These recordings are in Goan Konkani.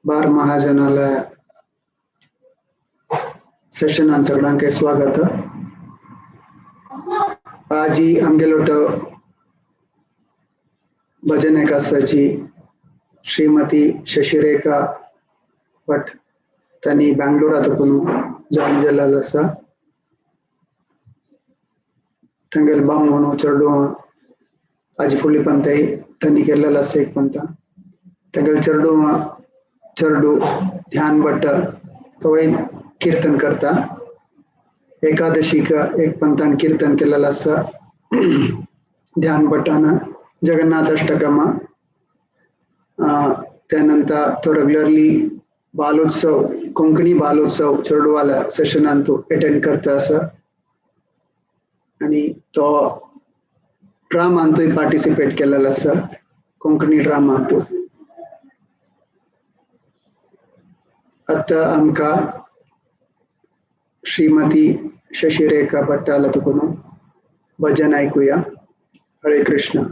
बार महाजनाला सेशनान सगळ्यांक स्वागत. आजी आमगेलो भजन एकासाची श्रीमती शशिरेखा भट तांणी बँगलोरांत जॉईन जाल्लो आसा. तांगेले बामण चेडूं आजी फुडली पंतय तांणी केल्लेलो आसा एक पंत. तांगेले चेडूं चेडू ध्यान भट्ट तोय कीर्तन करता. एकादशीक एक पंतान कीर्तन केलेलो आसा ध्यान भट्टान जगन्नाथ अष्टकम. त्यानंतर तो रेग्युलरली बालोत्सव कोंकणी बालोत्सव चेडवाल्या सेशनान तो अटेंड करता आसा आनी तो ड्रामांतूय पार्टिसिपेट केलेलो आसा कोंकणी ड्रामांतू. आतां आमकां श्रीमती शशिरेखा भट्टाला तुकून भजन ऐकूया. हरे कृष्ण.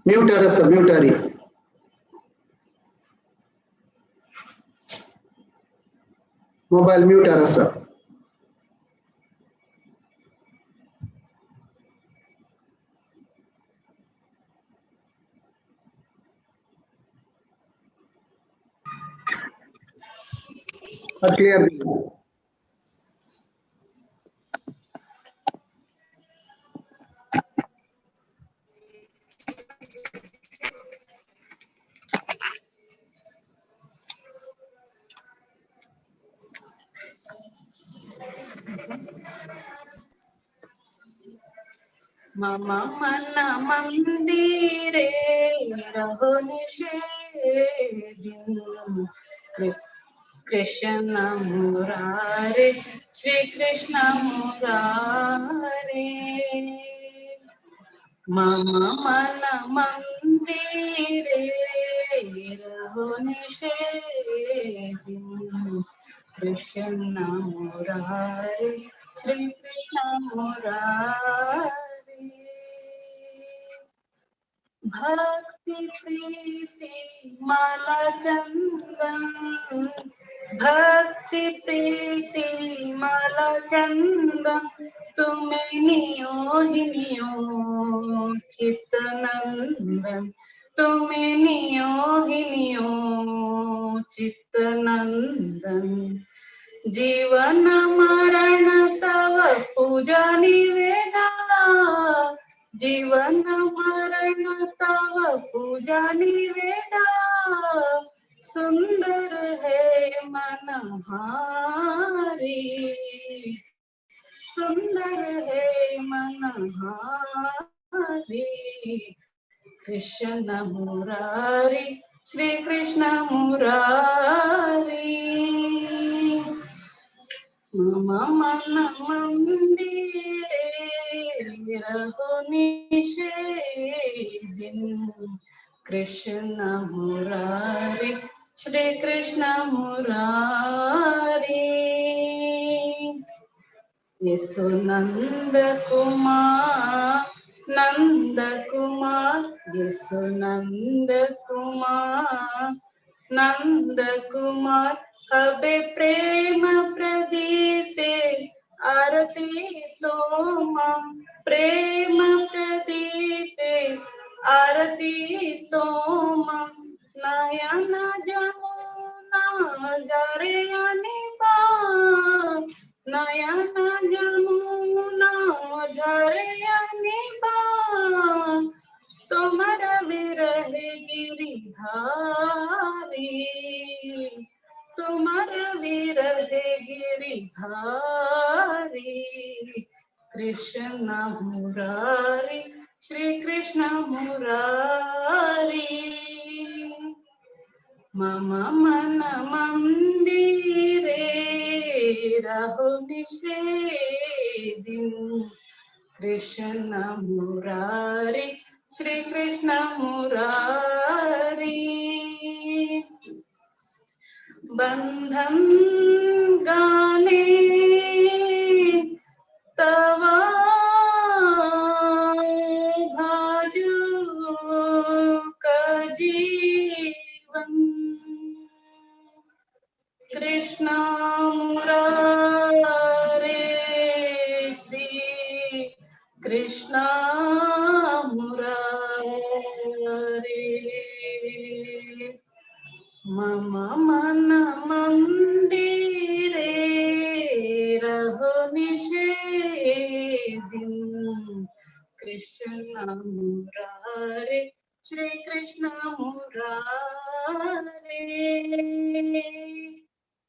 म्यूट आसा, म्यूट आरी. मोबायल म्यूट आसा. क्लियर. मम मन मंदिरे रहो निषेदिन कृष्ण मुरारे श्री कृष्ण मुरारे. मम मन मंदिरे रहो निषेदिन कृष्ण मुरारे श्री कृष्ण मुरारे. भक्ति प्रीति माला चंदन, भक्ति प्रीति माला चंदन, तुम्हें नियो ही नियो चित्त नंदन, तुम्हें नियो ही नियो चित्त नंदन. जीवन मरण तव पूजा निवेदा, जीवन मरण तव पूजा निवेदा, सुंदर है मनहारी, सुंदर है मनहारी. कृष्ण मुरारी श्री कृष्ण मुरारी. मम मन मंदिरे रहो निषेदिन कृष्ण मुरारी श्री कृष्ण मुरारी. सुनंद कुमार नंद कुमार येसु नंद कुमार नंद कुमार हबे प्रेम प्रदीपे आरती तोमा प्रेम प्रदीपे आरती तोमा नयन जमुना जरे अनिबा नयन जमुना झरे अनिबा तुम्हार विरह गिरिधारी तुम्हार विरह गिरिधारी कृष्ण मुरारी श्री कृष्ण मुरारी मम मन मंदिरे रहो निषेदिन कृष्ण मुरारी श्री कृष्ण मुरारी बंधन गाने तव भाजो का जीवन कृष्ण मुरारे श्री कृष्ण मुरारे मम मन मंदिरे रहो निषेदिन कृष्ण मुरारे श्री कृष्ण मुरारे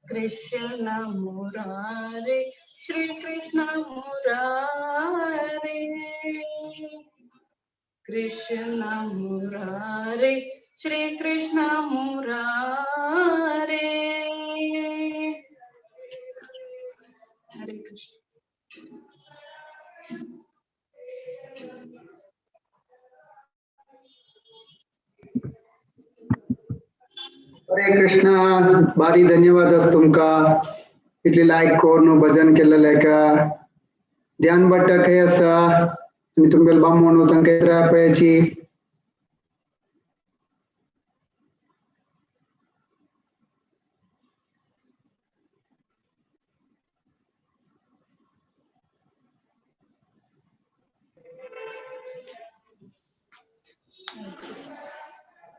कृष्ण मुरारे श्री कृष्ण मुरारे कृष्ण मुरारे श्री कृष्ण मुरारे। हरे कृष्ण। हरे कृष्ण। भारी धन्यवाद आस तुमका इतले लायक करून भजन केल्लें का ध्यान भट्टा खंय आसा आनी तुमगेलो बामण तांकां येत्रा पळयाची।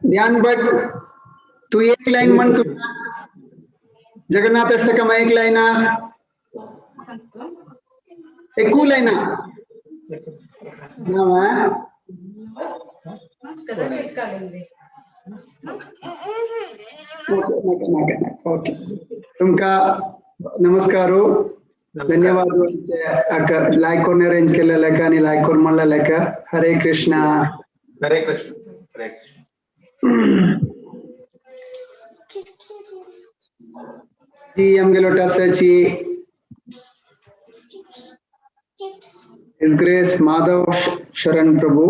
ध्यान भट तू एक लाईन म्हण तू जगन्नाथ अष्टकम एक लाईन एकू लाईन ओके तुमका नमस्कार धन्यवाद लायक करून अरेंज केलेले आणि लायक करून म्हणलेले। हरे कृष्ण। हरे कृष्ण। हरे कृष्ण। जी आमगेलो टासाची his grace Madhav Sharan Prabhu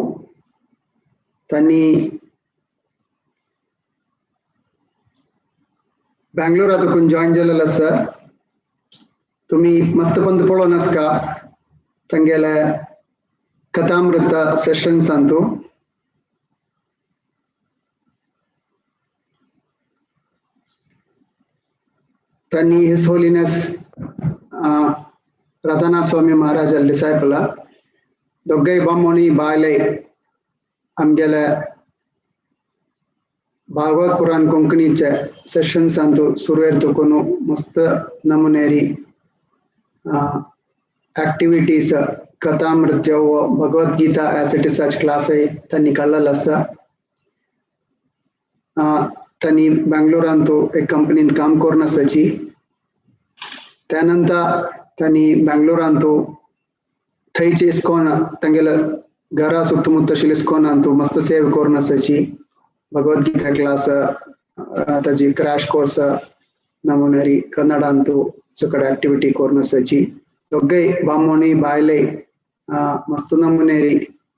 त्यांनी बँगलोरातून जॉईन जालेलो आसा। तुम्ही मस्त पंत पळोवन आसका तांगेले कथामृत सेशन्स अंतु। त्यांनी his holiness Radhanath Swami Maharaj disciple दोग्गय बामोणी बायले आमगेले भागवत पुराण कोंकणीचे सेशन्स अंतु सुरवेर तुकून मस्त नमुनेरी ऍक्टिव्हिटीज कथामृत जेव Bhagavad Gita as it is class त्यांनी काडलेलो आसा। त्यांनी बँगलोरांतु एक कंपनीत काम करून आसाची। त्यानंतर त्यांनी बँगलोरांतु थंयचे इस्कॉन तांगेले घरा सुत्तमुत्त आशिल्ले इस्कॉनांतु मस्त सेव करून आसाची। भगवद्गीता क्लास ताजी क्रॅश कोर्स नमुनेरी कन्नडांतु सकड ऍक्टिव्हिटी करून आसाची। दोग्गय बामोणी बायले मस्त नमुनेरी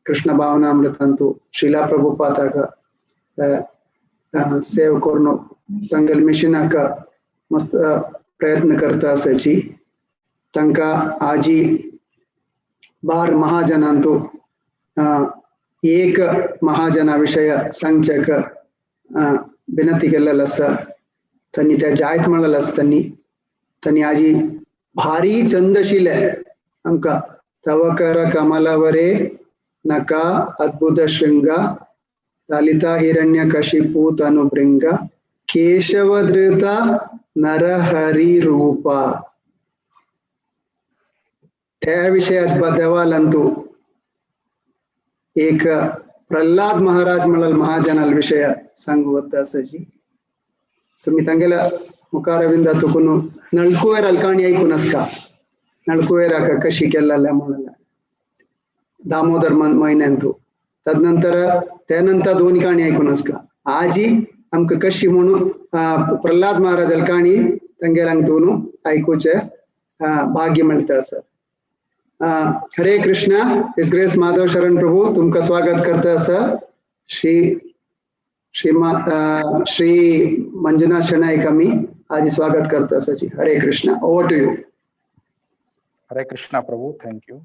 कृष्ण भावनामृतांतु श्रीला प्रभुपादाक सेव करून तांगेले मिशनाक मस्त प्रयत्न करता आसाची। तांकां आजी बार महाजनांतु एक महाजना विशय सांगचेक विनंती केलेलो आसा. त्यांनी त्या जायत म्हणलेलं आसा. त्यांनी त्यांनी आजी भारी चंदशिले आमकां तवकर कमलवरे नका अद्भुत शृंग ललिता हिरण्य कशिपू तनुभृंग केशवधृत नरहरी रूपा. त्या विषयास देवालंतू एक प्रल्हाद महाराज म्हळ्यार महाजनाल विषय सांगू असाची. तुम्ही तांगेल्या मुखारविंदा तुकून नळकुवेर काणी ऐकून आसका नळकुवेराक कशी केल्लें म्हणलें दामोदर म्हयन्यांतू. तदनंतर त्यानंतर दोन काणी ऐकून आसका. आजी आमकां कशी म्हणून प्रल्हाद महाराजाल काणी तांगेल्यांक तूं आयकुचें भाग्य मेळटा आसा. हरे Krishna. His grace Madhav Sharan Prabhu तुमकां स्वागत करता आसा. श्री श्री श्री मंजुनाथ शणाईक आमी आजी स्वागत करता आसा. Hare Krishna. Over to you. Hare Krishna Prabhu. Thank you.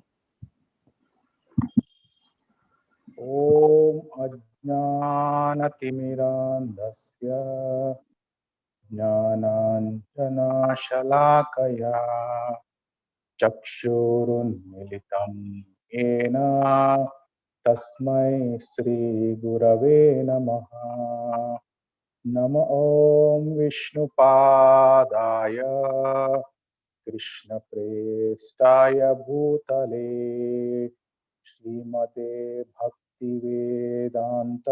Om अज्ञानतिमिरान्धस्य ज्ञानाञ्जनशलाकया चक्षुरुन्मीलितं येन तस्मै श्री गुरवे नमः. नम ॐ विष्णुपादाय कृष्णप्रेष्ठाय भूतले श्रीमते भक्तिवेदान्त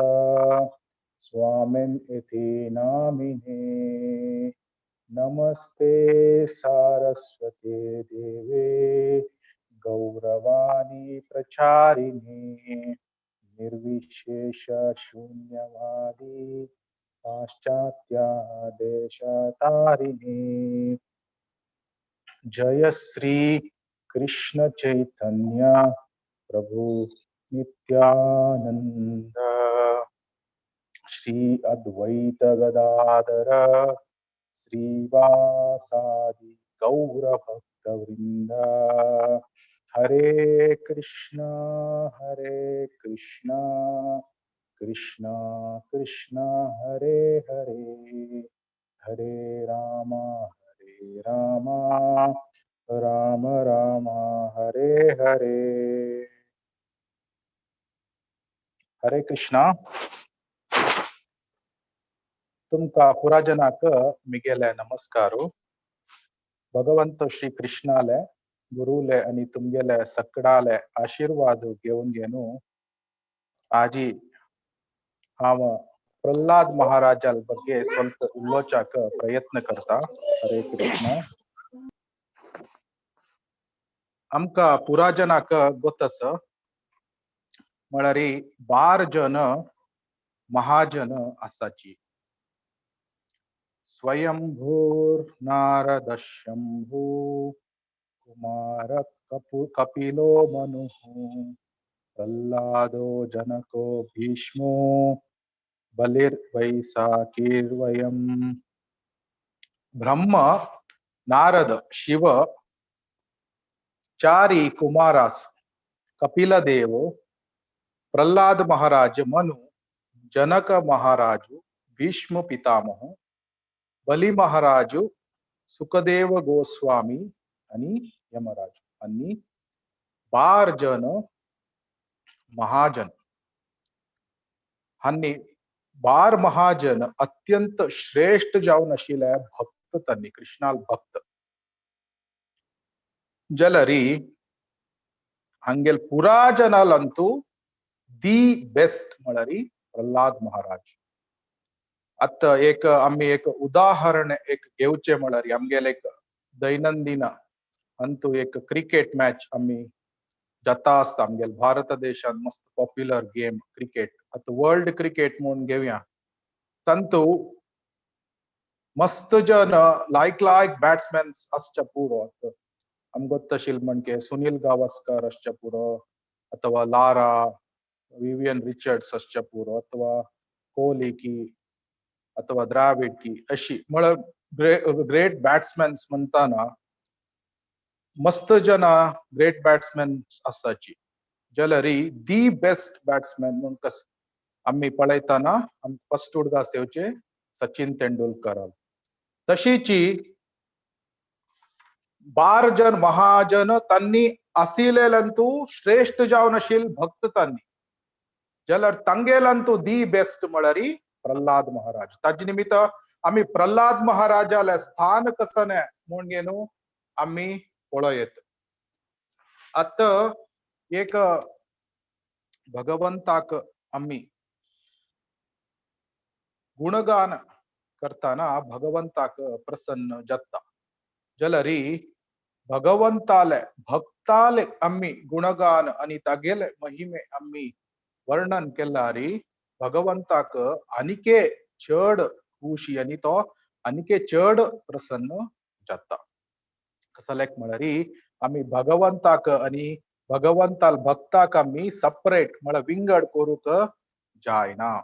स्वामिन् इति नामिने. नमस्ते सारस्वते देवे गौरवाणी प्रचारिणे निर्विशेष शून्यवादी पाश्चात्य देशतारिणे. जय श्री कृष्ण चैतन्य प्रभु नित्यानंद श्री अद्वैत गदाधर श्रीवासादि गौरभक्तवृंद. हरे कृष्णा हरे कृष्णा कृष्णा कृष्णा हरे हरे, हरे राम हरे राम राम राम हरे हरे. हरे कृष्णा. तुमका पुराजनाक मिगेले नमस्कारो. भगवंत श्री कृष्णाले गुरुले आणि तुमगेले सकडाले आशीर्वाद घेवन घेनु आजी हांव प्रल्हाद महाराजाल ಬಗ್ಗೆ ಸ್ವಲ್ಪ उलोवच्याक प्रयत्न करता. हरे कृष्ण. आमकां पुराजनाक गोत आसा म्हळ्यार बार जन महाजन आसाची. स्वयंभूर नारद शंभू कुमार कपिलो मनुः प्रह्लादो जनको भीष्मो बलिर्वैसाकीर्वयम्. ब्रह्म नारद शिव चारी कुमारास कपिलदेव प्रह्लाद महाराज मनु जनक महाराजु भीष्म पितामह बलि महाराजु सुखदेव गोस्वामी आणि यमराजु आणि बार जन महाजन. हांनी बार महाजन अत्यंत श्रेष्ठ जावन आशिल्ले भक्त तांणी कृष्णाल भक्त जलरी हांगेल पुरा जनालंतू the best म्हळ्यार प्रल्हाद महाराज. आतां एक आमी एक उदाहरण एक घेवचें म्हळ्यार आमगेले एक दैनंदिन अंतू एक क्रिकेट मॅच आमी जाता आसता. आमगेले भारत देशान मस्त पॉप्युलर गेम क्रिकेट. आतां वर्ल्ड क्रिकेट म्हूण घेवया तांतू मस्त जन लायक लायक बॅट्समॅन्स आसच्या पुरो. आतां आमकां गोत्त आशिल्लें म्हणजे सुनील गावस्कर आसच्या पुरो, अथवा लारा विवियन रिचर्ड्स आसच्या पुरो, अथवा कोहली की अथवा द्राविड की अशी म्हळ्यार ग्रेट बॅट्समॅन्स म्हणताना मस्त जना ग्रेट बॅट्समॅन आसाची. जाल्यार the best batsman म्हूण कस आमी पळयतना आमी फस्ट उडगास येवचे सचिन तेंडुलकर. तशीची 12 जन महाजन तांनी आशिल्लेलंतू श्रेष्ठ जावन आशिल भक्त तांनी, जाल्यार तांगेलंतू the best म्हळ्यार प्रल्हाद महाराज. ताजे निमित्त आमी प्रल्हाद महाराजाले स्थान कसने म्हूण न्हू आमी पळयत. आतां एक भगवंताक आमी गुणगान करताना भगवंताक प्रसन्न जाता, जाल्यार भगवंताले भक्ताले आमी गुणगान आनी तागेले महिमे आमी वर्णन केल्यार भगवंताक आनिके चड खुशी आनी तो आनिके चड प्रसन्न जाता. कसलेक म्हळ्यार आमी भगवंताक आनी भगवंताल भक्ताक आमी सपरेट म्हळ्यार विंगड करूंक जायना.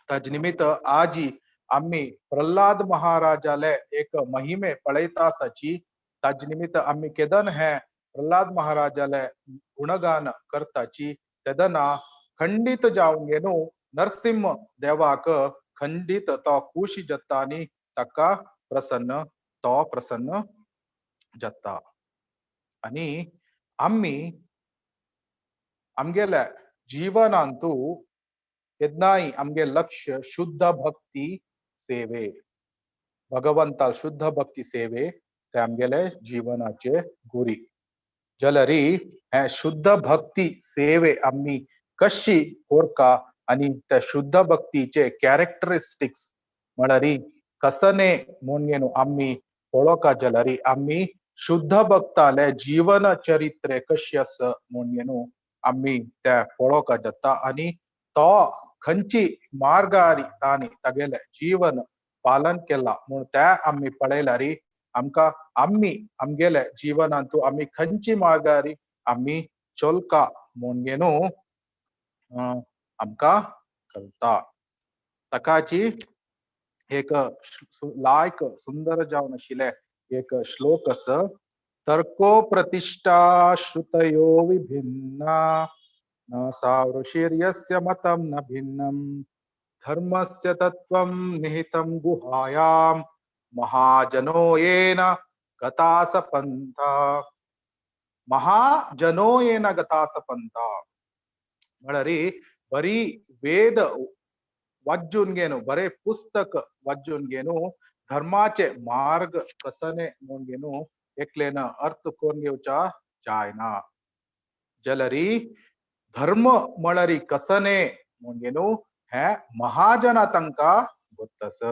ताजे निमित्त आजी आमी प्रल्हाद महाराजाले एक महिमे पळयता आसाची. ताजे निमित्त आमी केदन हे प्रल्हाद महाराजाले गुणगान करताची तेदना खंडीत जावन न्हू नरसिंह देवाक खंडीत तो खुशी जाता आनी ताका प्रसन्न तो प्रसन्न जाता. आनी आमी आमगेल्या जीवनांतू केन्नाय आमगे लक्ष्य शुद्ध भक्ती सेवे, भगवंता शुद्ध भक्ती सेवे ते आमगेले जीवनाचे गुरी. जाल्यार हे शुद्ध भक्ती सेवे आमी कशी कोरका आनी त्या शुद्ध भक्तीचे कॅरेक्टरिस्टिक्स म्हळ्यार कसने म्हूण न्हू आमी पळोवका जाल्यार आमी शुद्ध भक्ताले जीवन चरित्रे कशी आसा म्हूण न्हू आमी ते पळोवका जाता आनी तो खंयची मार्गारी तांणी तागेले जीवन पालन केला म्हूण ते आमी पळयल्यार आमकां आमी आमगेले जीवनांतू आमी खंयची मार्गारी आमी चलका म्हूण न्हू आमकां कळटा. ताकाची एक लायक सुंदर जावन आशिल्ले एक श्लोक आसा. तर्को प्रतिष्ठा श्रुतयो विभिन्ना न सावृषिर्यस्य मतं न भिन्नं धर्मस्य तत्त्वं निहितं गुहायां महाजनो येन गतासपंथा. महाजनो येन गतासपंथा म्हळ्यार बरी वेद वाचून घेनु बरे पुस्तक वाचून घेनु धर्माचे मार्ग कसने म्हूण घेनु एकलेन अर्थ करून घेवच्या जायना. जाल्यार धर्म म्हळ्यार कसने म्हूण घेनु हे महाजना तांकां गोत्त आसा.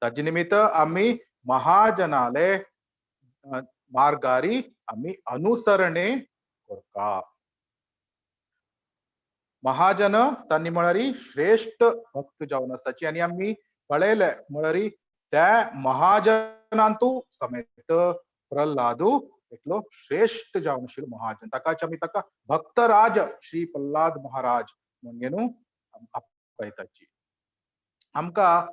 ताजे निमित्त आमी महाजनाले मार्गारी आमी अनुसरणे करता. महाजन तांणी म्हळ्यार श्रेष्ठ भक्त जावन आसाची आनी आमी पळयले म्हळ्यार त्या महाजनांतू समेत प्रल्हादू एकलो श्रेष्ठ जावन आशिल्लो महाजन. ताकाच आमी ताका भक्तराज श्री प्रल्हाद महाराज म्हूण न्हू आपयताची. आमकां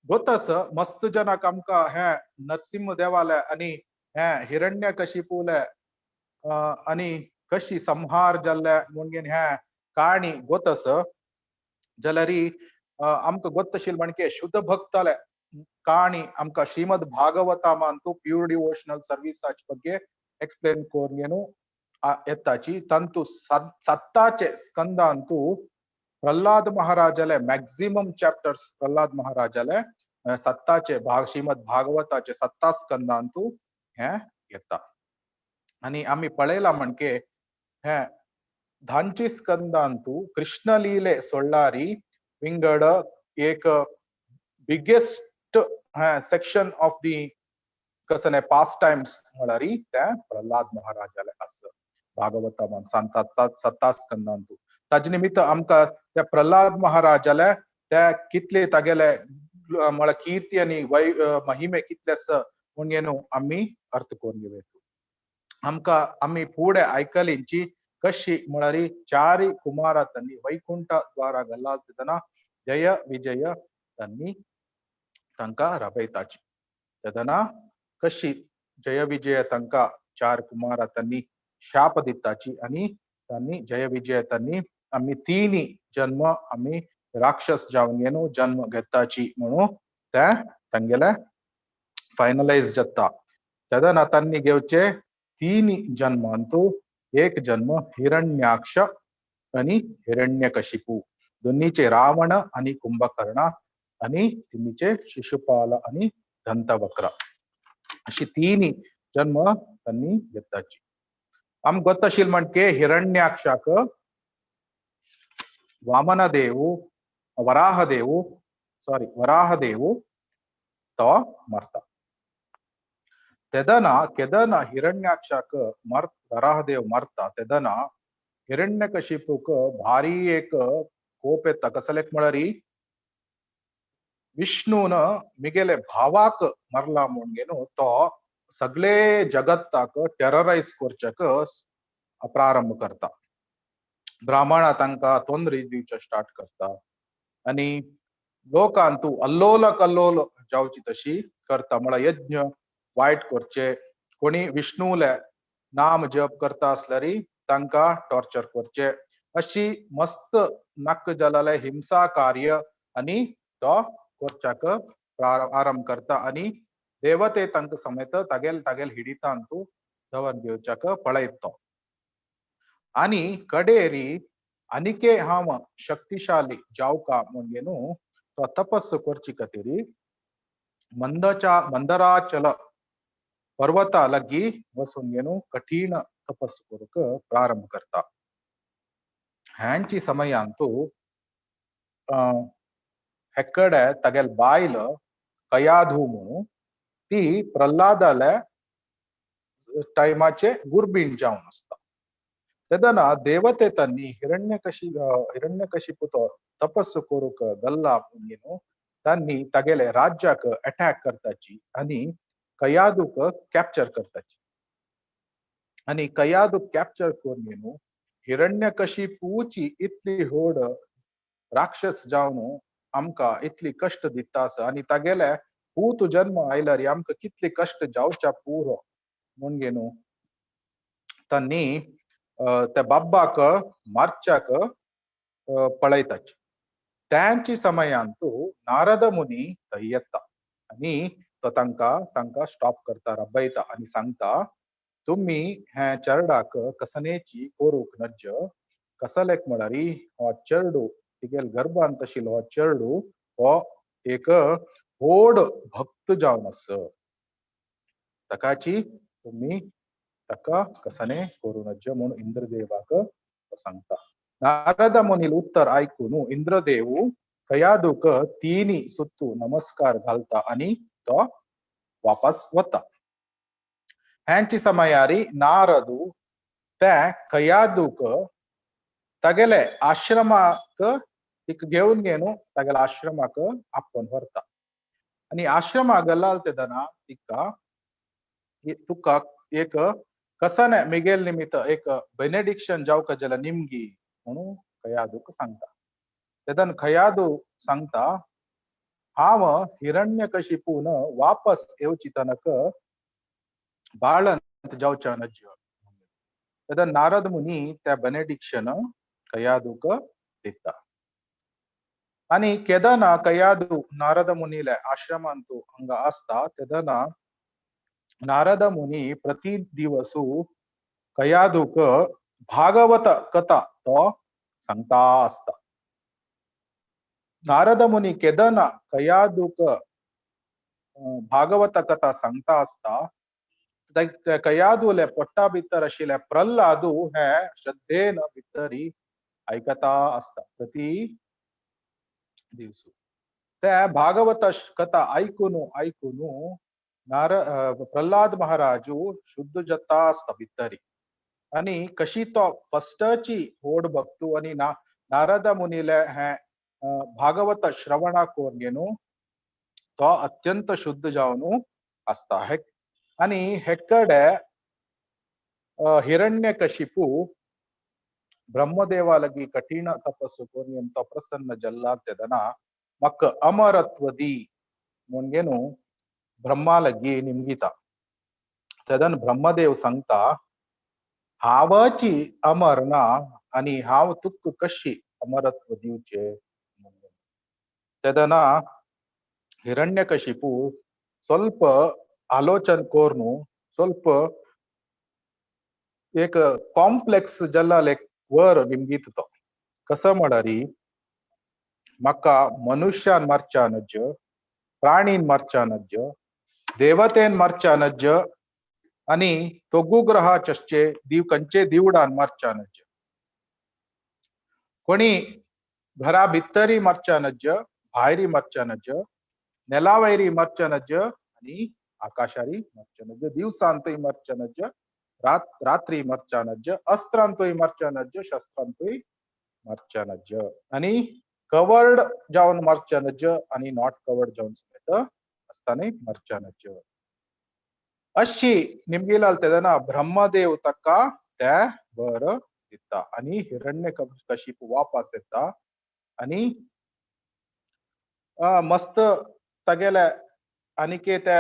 गोत आसा मस्त जनाक आमकां हे नरसिंह देवाले आनी हे हिरण्य कशिपूले आनी कशी संहार जाल्ले म्हूण हे काणी गोत आसा. जाल्यार आमकां गोत आशिल्लें म्हणके शुद्ध भक्ताले काणी आमकां श्रीमद भागवतामांतू प्यूर डिवोशनल सर्विसाचे ಬಗ್ಗೆ एक्सप्लेन करून येताची. तांतू सत्ताचे स्कंदांतू प्रल्हाद महाराजाले मॅक्झिमम चॅप्टर्स प्रल्हाद महाराजाले सत्ताचे भाग श्रीमद भागवताचे सत्ता स्कंदांतू हे येता. आनी आमी पळयला म्हणके हे धांची स्कंदांतू कृष्णलीले सोडलारी विंगड एक बिगेस्ट सेक्शन ऑफ the कसने पास टाइम्स म्हळ्यार ते प्रल्हाद महाराजाले आसा भागवतामान सत्ता स्कंदांतू. ताजे निमित्त आमकां त्या प्रल्हाद महाराजाले त्या कितले तागेले म्हळ्यार कीर्ती आनी वै महिमे कितले आसा म्हूण न्हू आमी अर्थ करून घेवया. आमकां आमी फुडें आयकलींची कशी म्हळ्यार चारी कुमारा तांणी वैकुंठ द्वारा गल्ला तेन्ना जय विजय तांणी तांकां राबयताची. तेन्ना कशी जय विजय तांकां चार कुमारा तांणी शाप दिताची आनी तांणी जय विजय तांणी आमी तिनी जन्म आमी राक्षस जावन घेवन जन्म घेताची म्हणून ते तांगेले फायनलायज जाता. तेन्ना तांणी घेवचे तीन जन्मांतू एक जन्म हिरण्याक्ष आणि हिरण्यकशिपू, दोन्हीचे रावण आणि कुंभकर्ण आणि तिन्हीचे शिशुपाल आणि दंतवक्र अशी तिन्ही जन्म त्यांनी घेताची. आम ಗೊತ್ತಶೀಲ್ म्हणके हिरण्याक्षाक वामनदेव वराहदेव सॉरी वराहदेव तो मरता. तेदना केदना हिरण्याक्षाक मर वराहदेव मरता तेदना हिरण्यकशिपूक भारी एक कोप येता. कसलेक म्हळ्यार विष्णून मिगेले भावाक मरला म्हणून तो सगळे जगत्ताक टेररायज करच्याक प्रारंभ करता. ब्राह्मणा तांकां तोंदरी दिवचे स्टार्ट करता आनी लोकांतू अल्लोल कल्लोल जावची तशी करता. म्हळ्यार यज्ञ वायट करचे, कोणी विष्णूले नाम जप करता आसल्यार तांकां टॉर्चर करचे, अशी मस्त नक्क जालेले हिंसा कार्य आनी तो करच्याक आरंभ करता आनी देवते तांकां समेत तागेल तागेल हिडितांतू दवर घेवच्याक पळयत तो. आनी कडेरी अनिके हांव शक्तिशाली जावका म्हणून तो तपस्सु करची खातीर मंदराचल पर्वता लग्गी वचून घेवन कठीण तपस्सु करूंक प्रारंभ करता. ह्यांची समयांतू हेकडे तागेल बायल कयाधू म्हणून ती प्रल्हादाले टायमाचे गुरबीण जावन आसता. तेन्ना देवते तांणी हिरण्यकशिपू तो तपस्सु करूंक गल्ला म्हणून तांणी तागेले राज्याक अटॅक करताची आनी कयादूक कॅप्चर करताची. आनी कयादूक कॅप्चर करून घेवन हिरण्यकशिपूची इतली व्हड राक्षस जावन आमकां इतली कश्ट दिता आसा आनी तागेले पूत जन्म आयल्यार आमकां कितले कश्ट जावच्या पुरो म्हूण घेवन तांणी त्या बाब्बाक मारच्याक पळयताची. त्यांची समयांतू नारद मुनी थंय येता आनी तो तांकां तांकां स्टॉप करता, रब्बयता आनी सांगता तुमी हे चेरडाक कसनेची करूंक नज्ज. कसलेक म्हळ्यार हो चेरडू तिगेल गर्भांत आशिल्लो हो चेरडू हो एक व्हड भक्त जावन आसा, ताकाची तुमी ताका कसने करूं नज्ज म्हूण इंद्रदेवाक सांगता. नारद मुनील उत्तर आयकून इंद्रदेव कयादूक तिनी सुत्तू नमस्कार घालता आनी तो वापस वता. ह्यांची समयारी नारदू ते कयादूक तागेले आश्रमाक तिका घेवन घेवन तागेले आश्रमाक आपोवन व्हरता आनी आश्रमाक गलाल तेन्ना तिका तुका एक कसने मिगेल निमित्त एक बेनेडिक्शन जावका जाल्यार निमगी म्हणून कयादूक सांगता. तेन्ना कयादू सांगता हांव हिरण्यकशिपून वापस येवची तनक बाळंत जावच्या नज्ज. तेन्ना नारद मुनी त्या बेनेडिक्शन कयादूक दिता. आनी केदना कयादू नारद मुनीले आश्रमांतू हांगा आसता तेन्ना नारद मुनी प्रति दिवसू कयादूक भागवत कथा तो सांगता आसता. नारद मुनी केदना कयादूक भागवत कथा सांगता आसता कयादूले पोट्टा भितर आशिल्ले प्रल्हादू हे श्रद्धेन भितरी आयकता आसता प्रति दिवसू. ते भागवत कथा आयकून आयकून प्रल्हाद महाराजू शुद्ध जाता आसता भितरी आनी कशी तो फस्टाची व्हड भक्तू आनी नारद मुनीले हे भागवत श्रवणा करून घेवन तो अत्यंत शुद्ध जावन आसता. आनी हेकडे हिरण्यकशिपू ब्रह्मदेवा लगी कठीण तपस्सु करून तो प्रसन्न जल्ला तेदना मक्क अमरत्व दी म्हूण घेवन ब्रह्मा लगी निमगिता. तेदन ब्रह्मदेव सांगता हांवची अमर ना आनी हांव तुका कशी अमरत्व दिवचे. तेदना हिरण्यकशिपू ಸ್ವಲ್ಪ आलोचन कोरनु ಸ್ವಲ್ಪ एक कॉम्प्लेक्स जल्लाल एक वर निमगीत तो कसं म्हळ्यारी म्हाका मनुष्यान मरच्या नज्ज, प्राणीन मरच्या नज्ज, देवतेन मरच्या नज्ज आनी तोगू ग्रहाचश्चे दिव कंचे दिवडान मरच्या नज्ज, कोणी घरा भितरी मरच्या नज्ज, भायरी मरच्या नज्ज, नेलावैरी मरच्या नज्ज आनी आकाशारी मरच्या नज्ज, दिवसांतूय मरच्या नज्ज, रात्री मरच्या नज्ज, अस्त्रांतूय मरच्या नज्ज, शस्त्रांतूय मरच्या नज्ज आनी कवर्ड जावन मरच्या नज्ज आनी not covered जावन समेत आसताना मरच्या नज्ज. अशी निमगिलाल तेदना ब्रह्मदेव ताका ते वर दिता आनी हिरण्यकशिपू वापस येता आनी मस्त तागेले आनीके ते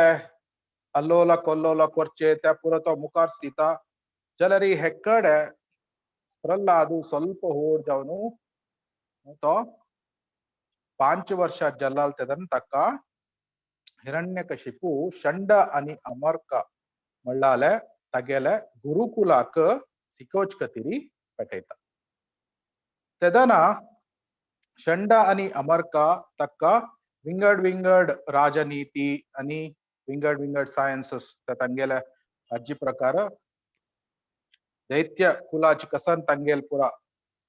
अल्लोला कोल्लोला करचे त्या पुरो तो मुखार सीता जाल्यार हेकडे प्रल्हाद ಸ್ವಲ್ಪ होड जावन तो 5 वर्षां जल्लाल तेदन ताका हिरण्यकशिपू षंड आनी अमर्क म्हणलाले तागेले गुरुकुलाक सिकोच खातीर पेटयता. तेदना षंड आनी अमर्का ताका विंगड विंगड राजनीती आनी विंगड विंगड सायन्सस तांगेले अज्जी प्रकार दैत्य कुलाची कसन तांगेल पुरा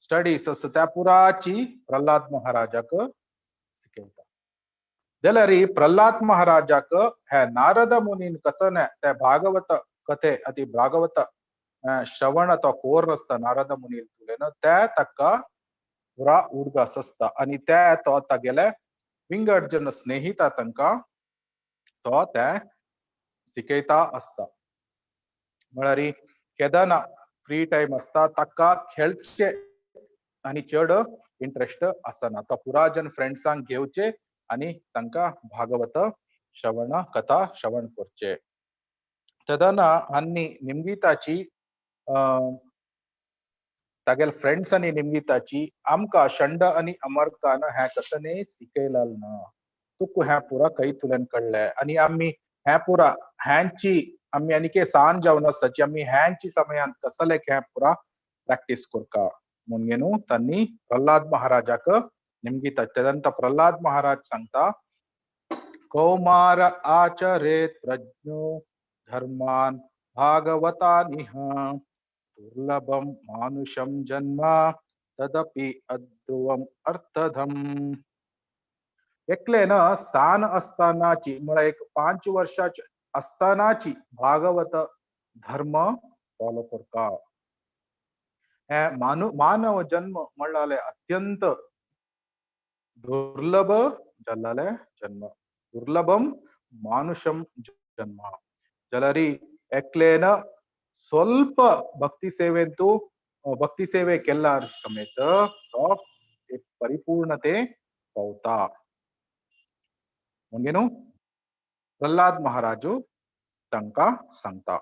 स्टडीज आसा त्या पुराची प्रल्हाद महाराजाक शिकयता. जाल्यार प्रल्हाद महाराजाक हे नारद मुनीन कसन ते भागवत कथे अति भागवत श्रवण तो कोर आसता नारद मुनी तुलेन ते ताका पुरा उडगास आसता आनी ते तो तागेले विंगड जन स्नेहिता तांकां तो ते शिकयता आसता. म्हळ्यार केदना फ्री टायम आसता ताका खेळचे आनी चड इंट्रस्ट आसना, तो पुरा जन फ्रेंड्सांक घेवचे आनी तांकां भागवत श्रवण कथा श्रवण करचे. तेदना आनी निमगिताची तागेले फ्रेंड्स आनी निमगिताची आमकां षंड आनी अमरकान हें कसने शिकयलाल ना, तुका हें पुरा खंय तुल्यान कळ्ळें आनी आमी हें पुरा ह्यांची आमी आनीके सान जावन आसताची आमी ह्यांची समयांत कसले हें पुरा प्रॅक्टीस करता म्हणून न्हू तांणी प्रल्हाद महाराजाक निमगिता. तेदंत प्रल्हाद महाराज सांगता कौमार आचरेत प्रज्ञो धर्मान भागवतानिह दुर्लभम मानुषम जन्म तदपि अध्रुवम अर्थधम. एकलेन सान असतानाची म्हळ्यार एक 5 वर्षाची असतानाची भागवत धर्म फॉलो करता. हे मानव जन्म म्हणलाले अत्यंत दुर्लभ जाल्ले जन्म, दुर्लभम मानुषम जन्म. जाल्यार एकलेन ಸ್ವಲ್ಪ भक्ती सेवेंतू भक्ती सेवे केल्ल्यार समेत तो एक परिपूर्णते पावता. म्हणजे न्हू प्रल्हाद महाराजू तांकां सांगता.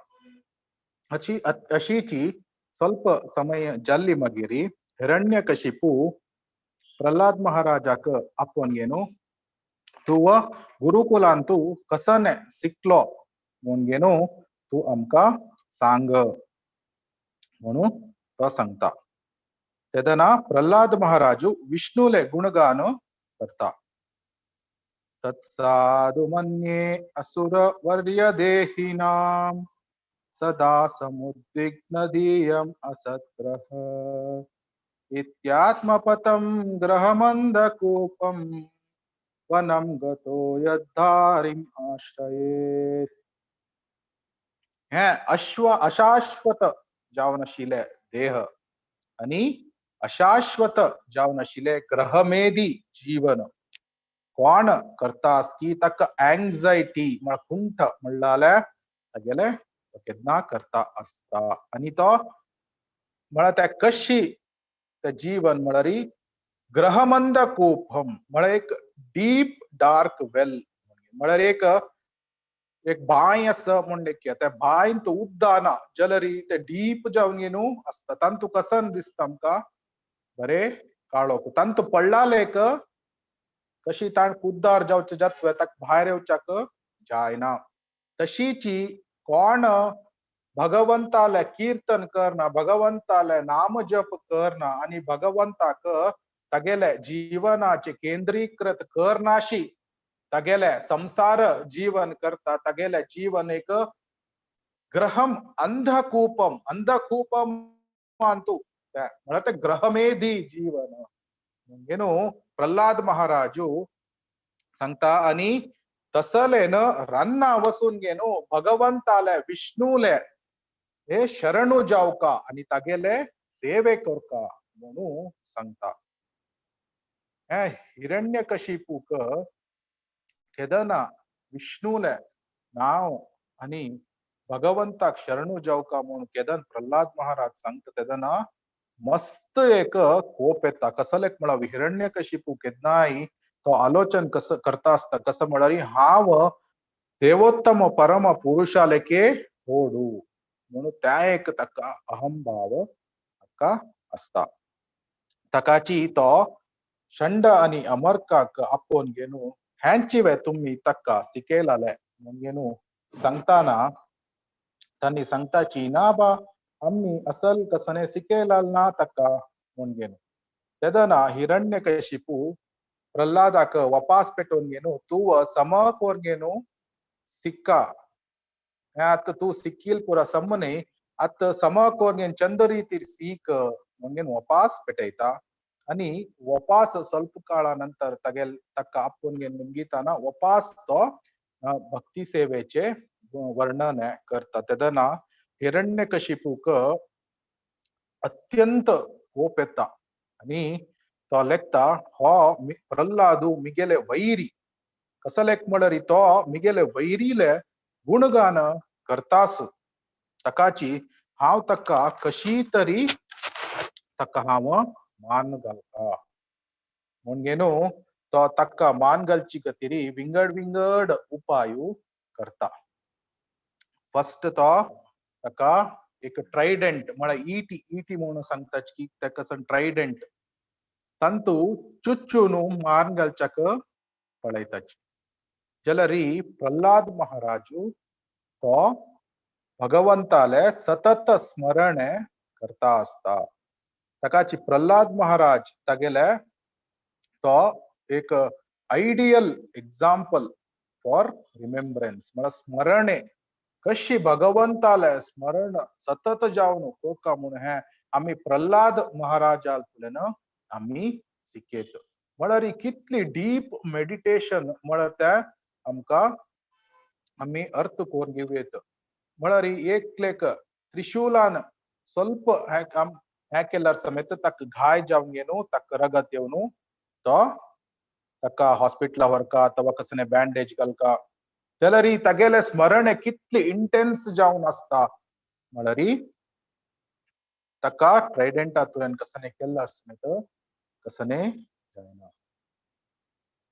अशीची ಸ್ವಲ್ಪ समय जाल्ली मागीर हिरण्यकशिपू प्रल्हाद महाराजाक आपोवन घेवन तूं गुरुकुलांतू कसने शिकलो म्हूण घेवन तूं आमकां सांग म्हणून तो सांगता. तेदना प्रल्हाद महाराजू विष्णुले गुणगान करता. तत्साधु मन्ये असुर वर्य देहिनाम सदा समुद्विग्नधीयम असद्ग्रह इत्यात्मपतम ग्रहमंदकूपम वनम गतो यद्धारिम आश्रयेत. हे अशाश्वत जावन आशिल्ले देह आनी अशाश्वत जावन आशिल्ले ग्रहमेदी जीवन कोण करता की ताका एंग्जायटी म्हळ्यार कुंठ म्हणल्यार तागेले तो केन्ना करता आसता आनी तो म्हळ्यार त्या कशी ते जीवन म्हळ्यार ग्रहमंद कूपम म्हळ्यार एक डीप डार्क वेल म्हळ्यार एक एक बांय आसा म्हूण लेखया, त्या बांयंत उदक ना जलरी ते डीप जावन न्हू आसता, तांतू कसन दिसता आमकां बरे काळोख, तांतू पडलालेक कशी ताण कुद्दार जावचे जातवे ताका भायर येवच्याक जायना. तशीची कोण भगवंताले कीर्तन करना, भगवंताले नाम जप करना आनी भगवंताक तागेले जीवनाचे केंद्रीकृत करनाशी तागेले संसार जीवन करता, तागेले जीवन एक ग्रहम अंधकूपम, अंधकूपम अंतू म्हळ्यार ते ग्रहमेधी जीवन. ಏನು प्रल्हाद महाराजू सांगता आनी तसलेन रान्ना वसून घेनो भगवंताले विष्णूले हे शरणू जावका आनी तागेले सेवे करका म्हणून सांगता. हे हिरण्यकशिपूक केदना विष्णूले नाव आनी भगवंताक शरणू जावका म्हणून केदन प्रल्हाद महाराज सांगता तेदना मस्त एक कोप येता. कसलेक म्हळ्यार हिरण्यकशिपू केन्नाय तो आलोचन कस करता आसता, कसं म्हळ्यार हांव देवोत्तम परम पुरुषालेके होडू म्हणून त्या एक ताका अहंभाव ताका आसता. ताकाची तो षंड आनी अमरकाक आपोवन घेवन ह्यांची वे तुमी ताका शिकयलाले म्हणून घेवन सांगताना तांणी सांगताची ना बा आमी असल कसने शिकयलाल ना ताका म्हणून घेवन. तेदना हिरण्यकशिपू प्रल्हादाक वापास पेटोवन घेवन तूं समक घेवन सिक्का हें आतां तूं सिक्कील पुरा सम न्ही, आतां समक घेवन चंद रितीर सीक म्हणून घेवन वापास पेटयता आनी वापास ಸ್ವಲ್ಪ काळा नंतर तागेल ताका आपोवन घेवन निमगिताना वापास तो भक्ती सेवेचे वर्णन करता. तेदना हिरण्यकशिपूक अत्यंत कोप येता आनी तो लेखता हो प्रल्हादू मिगेले वैरी, कसो लेख म्हळ्यार तो मिगेले वैरीले गुणगान करतास, ताकाची हांव ताका कशी तरी ताका हांव मान घालता म्हूण घेवन तो ताका मान घालची खातीर विंगड विंगड उपाय करता. फर्स्ट तो ताका एक ट्रायडंट म्हळ्यार इटी, इटी म्हणून सांगता की ताका ट्रायडंट तांतू चुच्चून मान घालच्याक पळयताची. जाल्यार प्रल्हाद महाराजू तो भगवंताले सतत स्मरण करता आसता. ताकाची प्रल्हाद महाराज तागेले तो एक आयडियल एग्जाम्पल फॉर रिमेंब्रन्स म्हळ्यार स्मरणे कशी भगवंताले स्मरण सतत जावन कोका म्हूण हें आमी प्रल्हाद महाराजांतल्यान आमी शिकयत. म्हळ्यार कितली डीप मेडिटेशन म्हळ्यार तें आमकां आमी अर्थ करून घेवयेत. म्हळ्यार एकलेक त्रिशूलान ಸ್ವಲ್ಪ हें हें केल्यार समेत ताका घाय जावन घेवन ताका रगत येवन तो ताका हॉस्पिटला व्हरका अथवा कसने बँडेज घालका. जाल्यार तागेले स्मरण कितली इंटेन्स जावन आसता म्हळ्यार ताका ट्रायडंटांतल्यान कसने केल्यार समेत कसने जायना.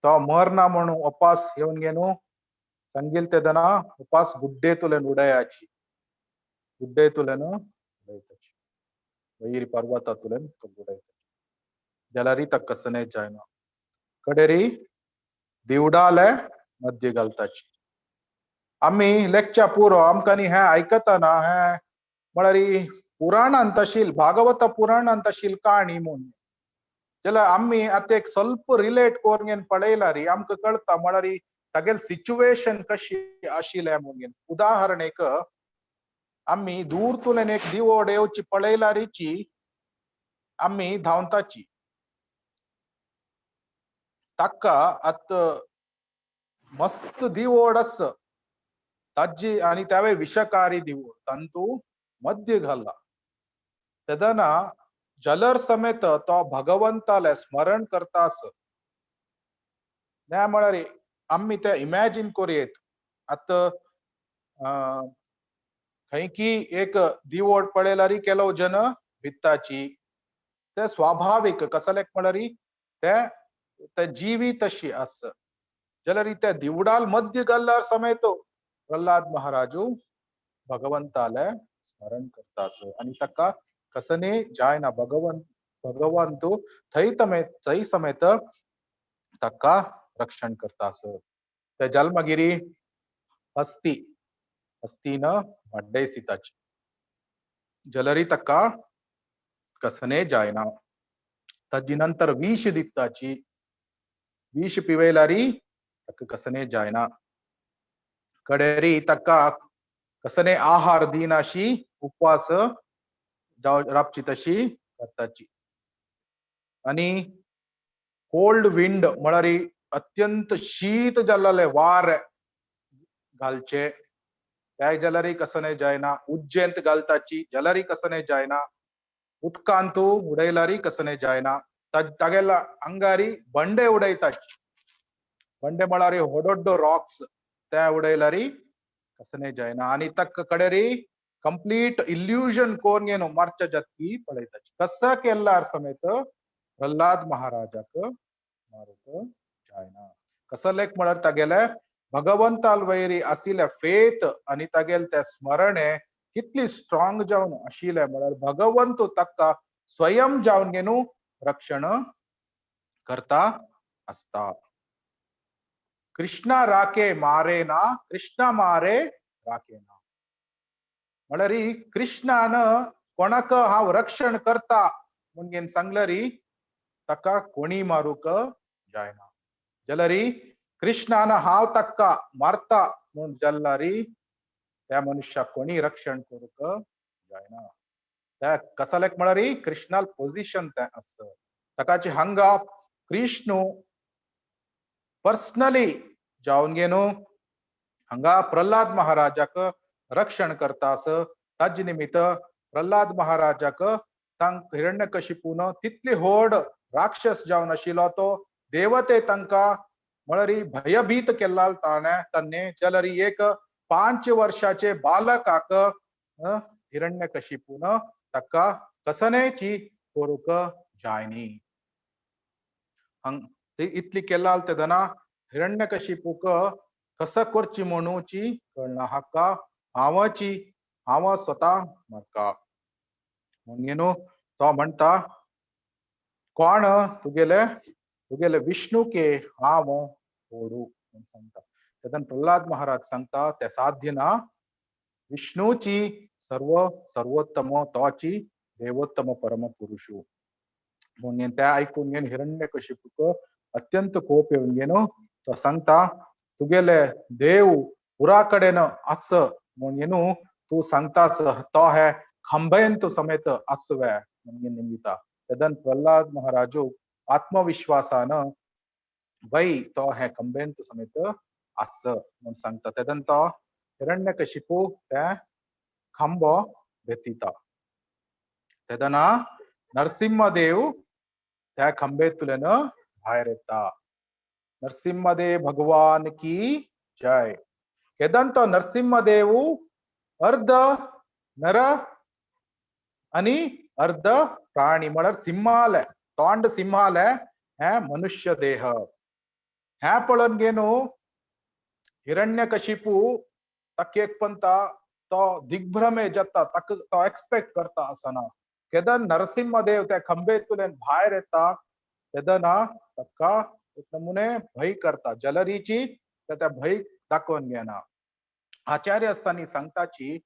तो मरना म्हणून उपास येवन घेवन सांगील तेदना उपास गुड्डेतुल्यान उडयाची, गुड्डेतुल्यान उडयताची वैर पर्वतातुल्यान तो उडयताची. जाल्यार ताका कसने जायना. कडेरी दिवडाले मध्य घालताची. आमी लेक्चा पुरो आमकां न्ही हें आयकतना हें म्हळ्यार पुराणांत आशिल्ली भागवत पुराणांत आशिल्ली काणी म्हूण जाल्यार आमी आतां एक ಸ್ವಲ್ಪ रिलेट करून पळयल्यार आमकां कळटा म्हळ्यार तागेले सिच्युएशन कशी आशिल्लें म्हणून. उदाहरणेक आमी दूरतूल्यान एक दिवोड येवची पळयल्यारीची आमी धांवताची, ताका आतां मस्त दिवोड आस ताजी आनी त्यावे विषकारी दिवोड तांतू मध्य घाला. तेदना जलर समेत तो भगवंताले स्मरण करता आस. ना म्हळ्यार आमी ते इमॅजीन करूं. आतां खंय की एक दिवोड पळयल्यार केलो जन भित्ताची, ते स्वाभावीक कसलेक म्हळ्यार ते ते जिवी तशी आस. जाल्यार ते दिवडाल मध्य घाल्यार समेत प्रल्हाद महाराजू भगवंताले स्मरण करता आस आनी ताका कसने जायना भगवंत भगवंतू थंय थंय समेत ताका रक्षण करता आस. ते जल्मगिरी हस्ती हस्तीन वाड्डे सीताची जलरी ताका कसने जायना. ताजी नंतर विष दिताची विष पिवयलारी ताका कसने जायना. कडेरी ताका कसने आहार दिनाशी उपवास राबची तशी करताची. आनी कोल्ड विंड म्हळ्यार अत्यंत शीत जाल्ले वार घालचे त्या जलरी कसने जायना. उज्जेंत घालताची जलरी कसने जायना. उदकांतू उडयलारी कसने जायना. तागेल्या अंगारी बंडे उडयताची बंडे म्हळ्यार होडोड्डो रॉक्स त्या उडयलारी कसने जायना. आनी तक कडेरी कंप्लीट इल्यूजन कोर्न मार्च जत्की पळयताची कस केल्लार समेत प्रल्हाद महाराजाक मारूंक जायना. कसलेक म्हळ्यार तागेले भगवंताल वैरी आशिल्ले फेथ आनी तागेले ते स्मरणे कितली स्ट्रॉंग जावन आशिल्ले म्हळ्यार भगवंत ताका स्वयं जावन घेवन रक्षण करता आसता. कृष्णा राके मारे ना कृष्णा मारे राके ना म्हळ्यार कृष्णान कोणाक हांव रक्षण करता म्हणून सांगलरी ताका कोणी मारूंक जायना. जाल्यारी कृष्णान हांव ताका मारता म्हूण जाल्यारी त्या मनुष्याक कोणी रक्षण करूंक जायना. त्या कसलेक म्हळ्यार कृष्णाल पोझिशन तें आस. ताकाची हांगा कृष्णू पर्सनली जावन घेवन हांगा प्रल्हाद महाराजाक रक्षण करता आस. ताजे निमित्त प्रल्हाद महाराजाक तांक हिरण्यकशिपून तितली व्हड राक्षस जावन आशिल्लो तो देवते तांकां म्हळ्यार भयभीत केल्ला ताणें तान्ने जाल्यार एक 5 वर्षाचे बालकाक हिरण्यकशिपून ताका कसनेची करूंक जायनी. इतली केला तेदना हिरण्यकशिपूक कस करची म्हणूची कळना. हाका हांवाची हांव स्वता म्हाका म्हणून तो म्हणटा कोण तुगेले तुगेले विष्णू के हांव ओडू म्हूण सांगता. तेन्ना प्रल्हाद महाराज सांगता ते साध्य ना. विष्णूची सर्व सर्वोत्तम तोची देवोत्तम परम पुरुषू म्हणून ते आयकून घेवन हिरण्यकशिपूक अत्यंत कोप येवन घेवन तो सांगता तुगेले देव पुरा कडेन आस म्हणून तूं सांगतास तो हे खंबेंत समेत आसवे म्हणून निमिता. तेदन प्रल्हाद महाराजू आत्मविश्वासान वै तो हे खंबेंत समेत आस म्हूण सांगता. तेदन तो हिरण्यकशिपू ते खांबो व्यतिता. तेदना नरसिंहदेव त्या खंबेतल्यान भायर येता. नरसिंहदेव भगवान की जय. केदन तो नरसिंहदेव अर्ध नर आणि अर्ध प्राणी म्हळ्यार सिंहाले तोंड सिंहाले हे मनुष्य देह. हे पळोवन घेवन हिरण्यकशिपू ताका एक पंता तो दिग्भ्रमे जाता. ताका तो एक्सपेक्ट करता आसना. केदन नरसिंहदेव त्या खंबेतल्यान भायर येता तेदना ताका एक नमुने भंय करता. जलरीची त्या भंय दाखोवन घेना. आचार्य आसतानी सांगताची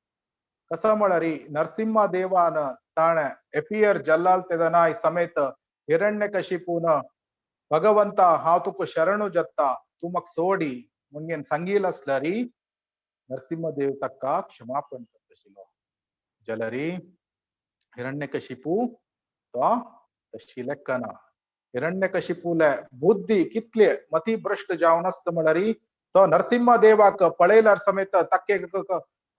कसो म्हळ्यार नरसिंहदेवान ताणें एपियर जल्लाल तेदना समेत हिरण्यकशिपून भगवंता हांव तुका शरणू जाता तूं म्हाका सोडी म्हणून सांगील आसल्यारी नरसिंहदेव ताका क्षमापण करता आशिल्लो. जाल्यारी हिरण्यकशिपू तो तशी लेखना. हिरण्यकशिपूले बुद्धी कितले मतिभ्रष्ट जावन आसता म्हळ्यार तो नरसिंहदेवाक पळयल्यार समेत ताका एक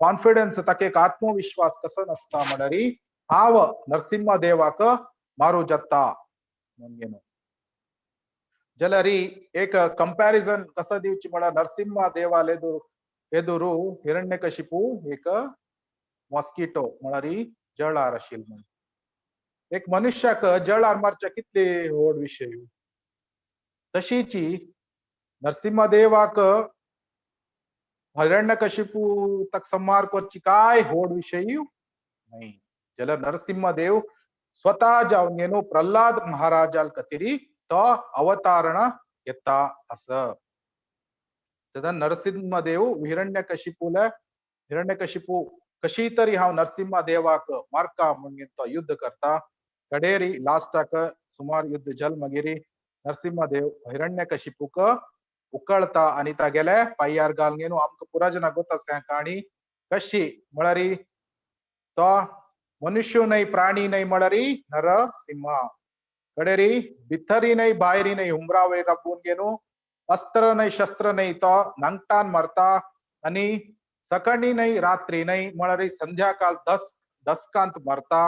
कॉन्फिडन्स ताका एक आत्मविश्वास कसो नासता म्हळ्यार हांव नरसिंहदेवाक मारू जाता म्हणून. जाल्यार एक कंपॅरिझन कसो दिवची म्हळ्यार नरसिंहदेवाल एदुरू हिरण्यकशिपू एक मॉस्किटो म्हळ्यार जळार आशिल्लो म्हण. एक मनुष्याक जळार मारच्या कितले व्हड विशय. तशीची नरसिंहदेवाक हिरण्यकशिपू तक संहार करची काय होड विषय नाही. जाल्यार नरसिंहदेव स्वतः जावन घेवन प्रल्हाद महाराजाल खातीर तो अवतारण येता आस. तेन्ना नरसिंहदेव हिरण्यकशिपूला हिरण्यकशिपू कशी तरी हांव नरसिंह देवाक मारका म्हणून तो युद्ध करता. कडेरी लास्टाक सुमार युद्ध जल मागीर नरसिंहदेव हिरण्यकशिपूक उकळता आनी तागेले पांयार घालून घेवन आमकां पुरा जनाक गोत आसा काणी कशी म्हळ्यार तो मनुष्य न्हय प्राणी न्हय म्हळ्यार नरसिंह. कडेरी भितरी न्हय भायरी न्हय हुमरा वयर राबून घेवन अस्त्र न्हय शस्त्र न्हय तो नांगटान मारता आनी सकाळी न्हय रात्री न्हय म्हळ्यार संध्याकाळ दसकांत मारता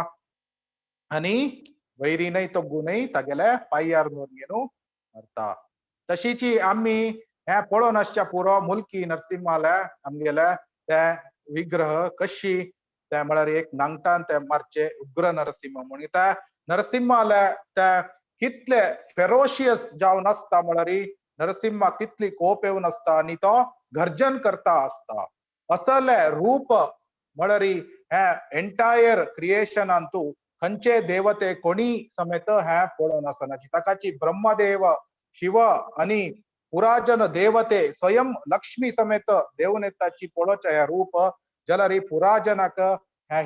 आनी वैरी न्हय तोगू न्हय तागेले पांयार दवरून घेवन मारता. तशीची आमी हें पळोवन आसच्या पुरो मुल्की नरसिंहाले आमगेले ते विग्रह कशी ते म्हळ्यार एक नांगटान ते मारचे उग्र नरसिंह म्हणून त्या नरसिंहाले ते कितले फेरोशियस जावन आसता म्हळ्यार नरसिंहाक तितली कोप येवन आसता आनी तो गर्जन करता आसता. असले रूप म्हळ्यार हे एंटायर क्रिएशनांतू खंयचे देवते कोणी समेत हें पळोवन आसना. ताकाची ब्रह्मदेव शिव आनी पुराजन देवते स्वयं लक्ष्मी समेत देवनेताची पळोवचें हें रूप जाल्यार पुराजनाक हें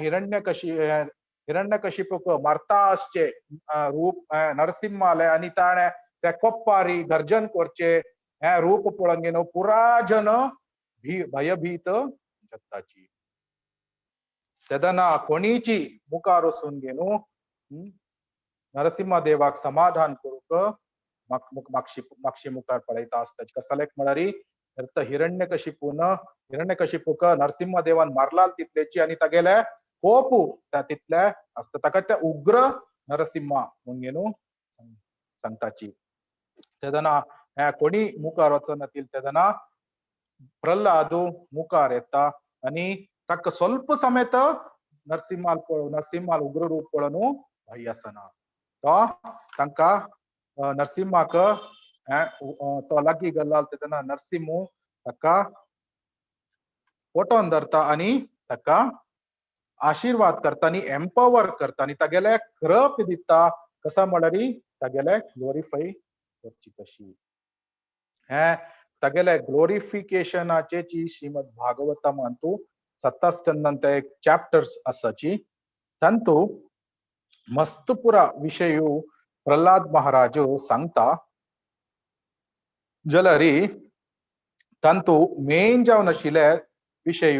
हिरण्यकशिपूक मारता आसचे रूप नरसिंहाले आनी ताणें त्या कोप्पारी गर्जन करचे हें रूप पळोवन घेवन पुराजन भयभीत जाताची. तेन्ना कोणीची मुखार वचून घेवन नरसिंहदेवाक समाधान करूंक मागशी मुखार पळयता आसता. कसलेक म्हळ्यार हिरण्यकशिपून हिरण्यकशिपूक नरसिंहदेवान मारला तितलेची आनी तागेले कोपू त्या तितले आसता ताका ते उग्र नरसिंह म्हणून घेवन सांगताची. तेन्ना कोणी मुखार वचना तेन्ना प्रल्हाद मुखार येता आनी ताका स्वल्प समेत नरसिंहाल नरसिंहाल उग्र रूप पळोवन भंय आसना. तो तांकां नरसिंहाक तो लागीं गल्ला तेन्ना नरसिंह ताका पोटोन धरता आनी ताका आशिर्वाद करता आनी एम्पावर करता आनी तागेले कृप दिता. कसा म्हळ्यार तागेले ग्लोरिफाय करची कशी हें तागेले ग्लोरिफिकेशनाचे जी श्रीमद भागवतमांतू सत्तास्कंदांत एक चॅप्टर्स आसाची तांतू मस्त पुरा विशय प्रल्हाद महाराज सांगता. जाल्यार तांतू मेन जावन आशिल्ले विशय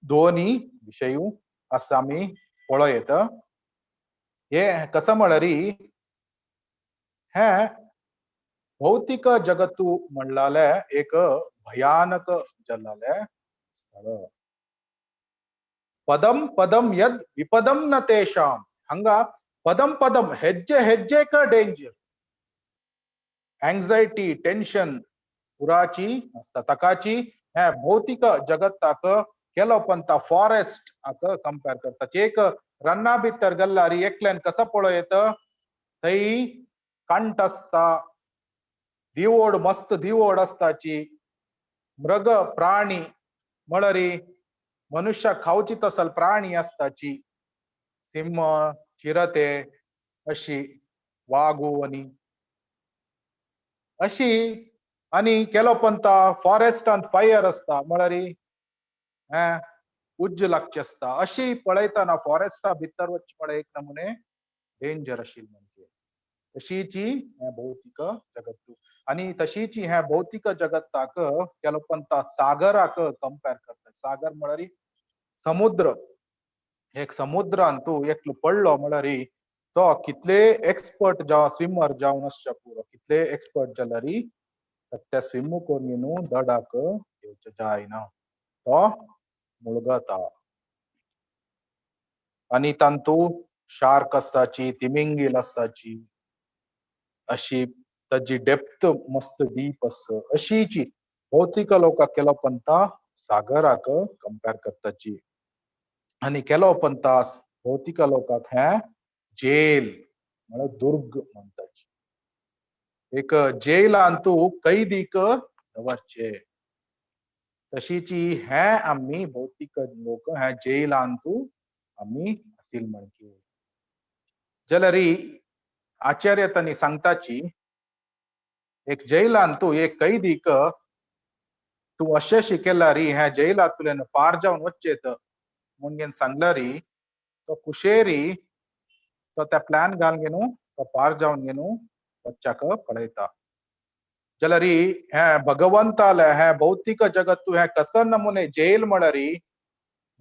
दोनी विशय आसा आमी पळोवं येता. हे कसं म्हळ्यार हे भौतिक जगत्तु म्हणलाले एक भयानक जल्लाले स्थळ. पदम पदम यद विपदम न तेषाम हंगा पदम पदम हेज्जे हेज्जेक डेंजर अँग्झायटी टेन्शन पुराची आसता. ताकाची हे भौतिक जगत्ताक केलो पंता फॉरेस्ट आक कंपेर करता. एक रन्ना भितर गल्लारी एकल्यान कसो पळोवं येता थंय कांट आसता दिवोड मस्त दिवोड आसताची मृग प्राणी म्हळ्यार मनुष्य खावची तसल प्राणी आसताची सिंह चिरते अशी वागू आनी अशी आनी केलो पंता फॉरेस्टांत फायर आसता म्हळ्यार हें उज्ज लागची आसता. अशी पळयतना फॉरेस्टा भितर वचचे म्हळ्यार एक नमुने डेंजर आशिल्लें म्हणजे तशीची हें भौतिक जगत्तू आनी तशीची हें भौतिक जगत्ताक केलो पंता सागराक कंपेर करता. सागर म्हळ्यार समुद्र. एक समुद्रांतू एकलो पडलो म्हळ्यार तो कितले एक्सपर्ट जावं स्विमर जावन आसच्या पुरो कितले एक्सपर्ट जाल्यार ते स्विम करून न्हू दडाक येवचें जायना तो मुळगता. आनी तांतू शार्क आसाची तिमिंगील आसाची अशी ताजी डेप्थ मस्त डीप आसा अशीची भौतिक लोकांक केलो पंता सागराक कंपेर करताची. आनी केलो पंता भौतिक लोकांक हें जेल म्हळ्यार दुर्ग म्हणटाची. एक जेलांतू कैदीक दवरचे तशीची हे आमी भौतीक लोक हे जेलांतू आमी असील म्हणके. जाल्यार आचार्य तांणी सांगताची एक जैलांतू एक कैदीक तूं अशें शिकयल्यारी ह्या जैलांतल्यान पार जावन वचचेत म्हणून सांगल्यारी तो कुशेरी तो त्या प्लॅन घालून घेवन तो पार जावन घेवन वच्चाक पळयता. जाल्यार हे भगवंताले हे भौतीक जगत तूं हे कसन नमुने जेल म्हळ्यारी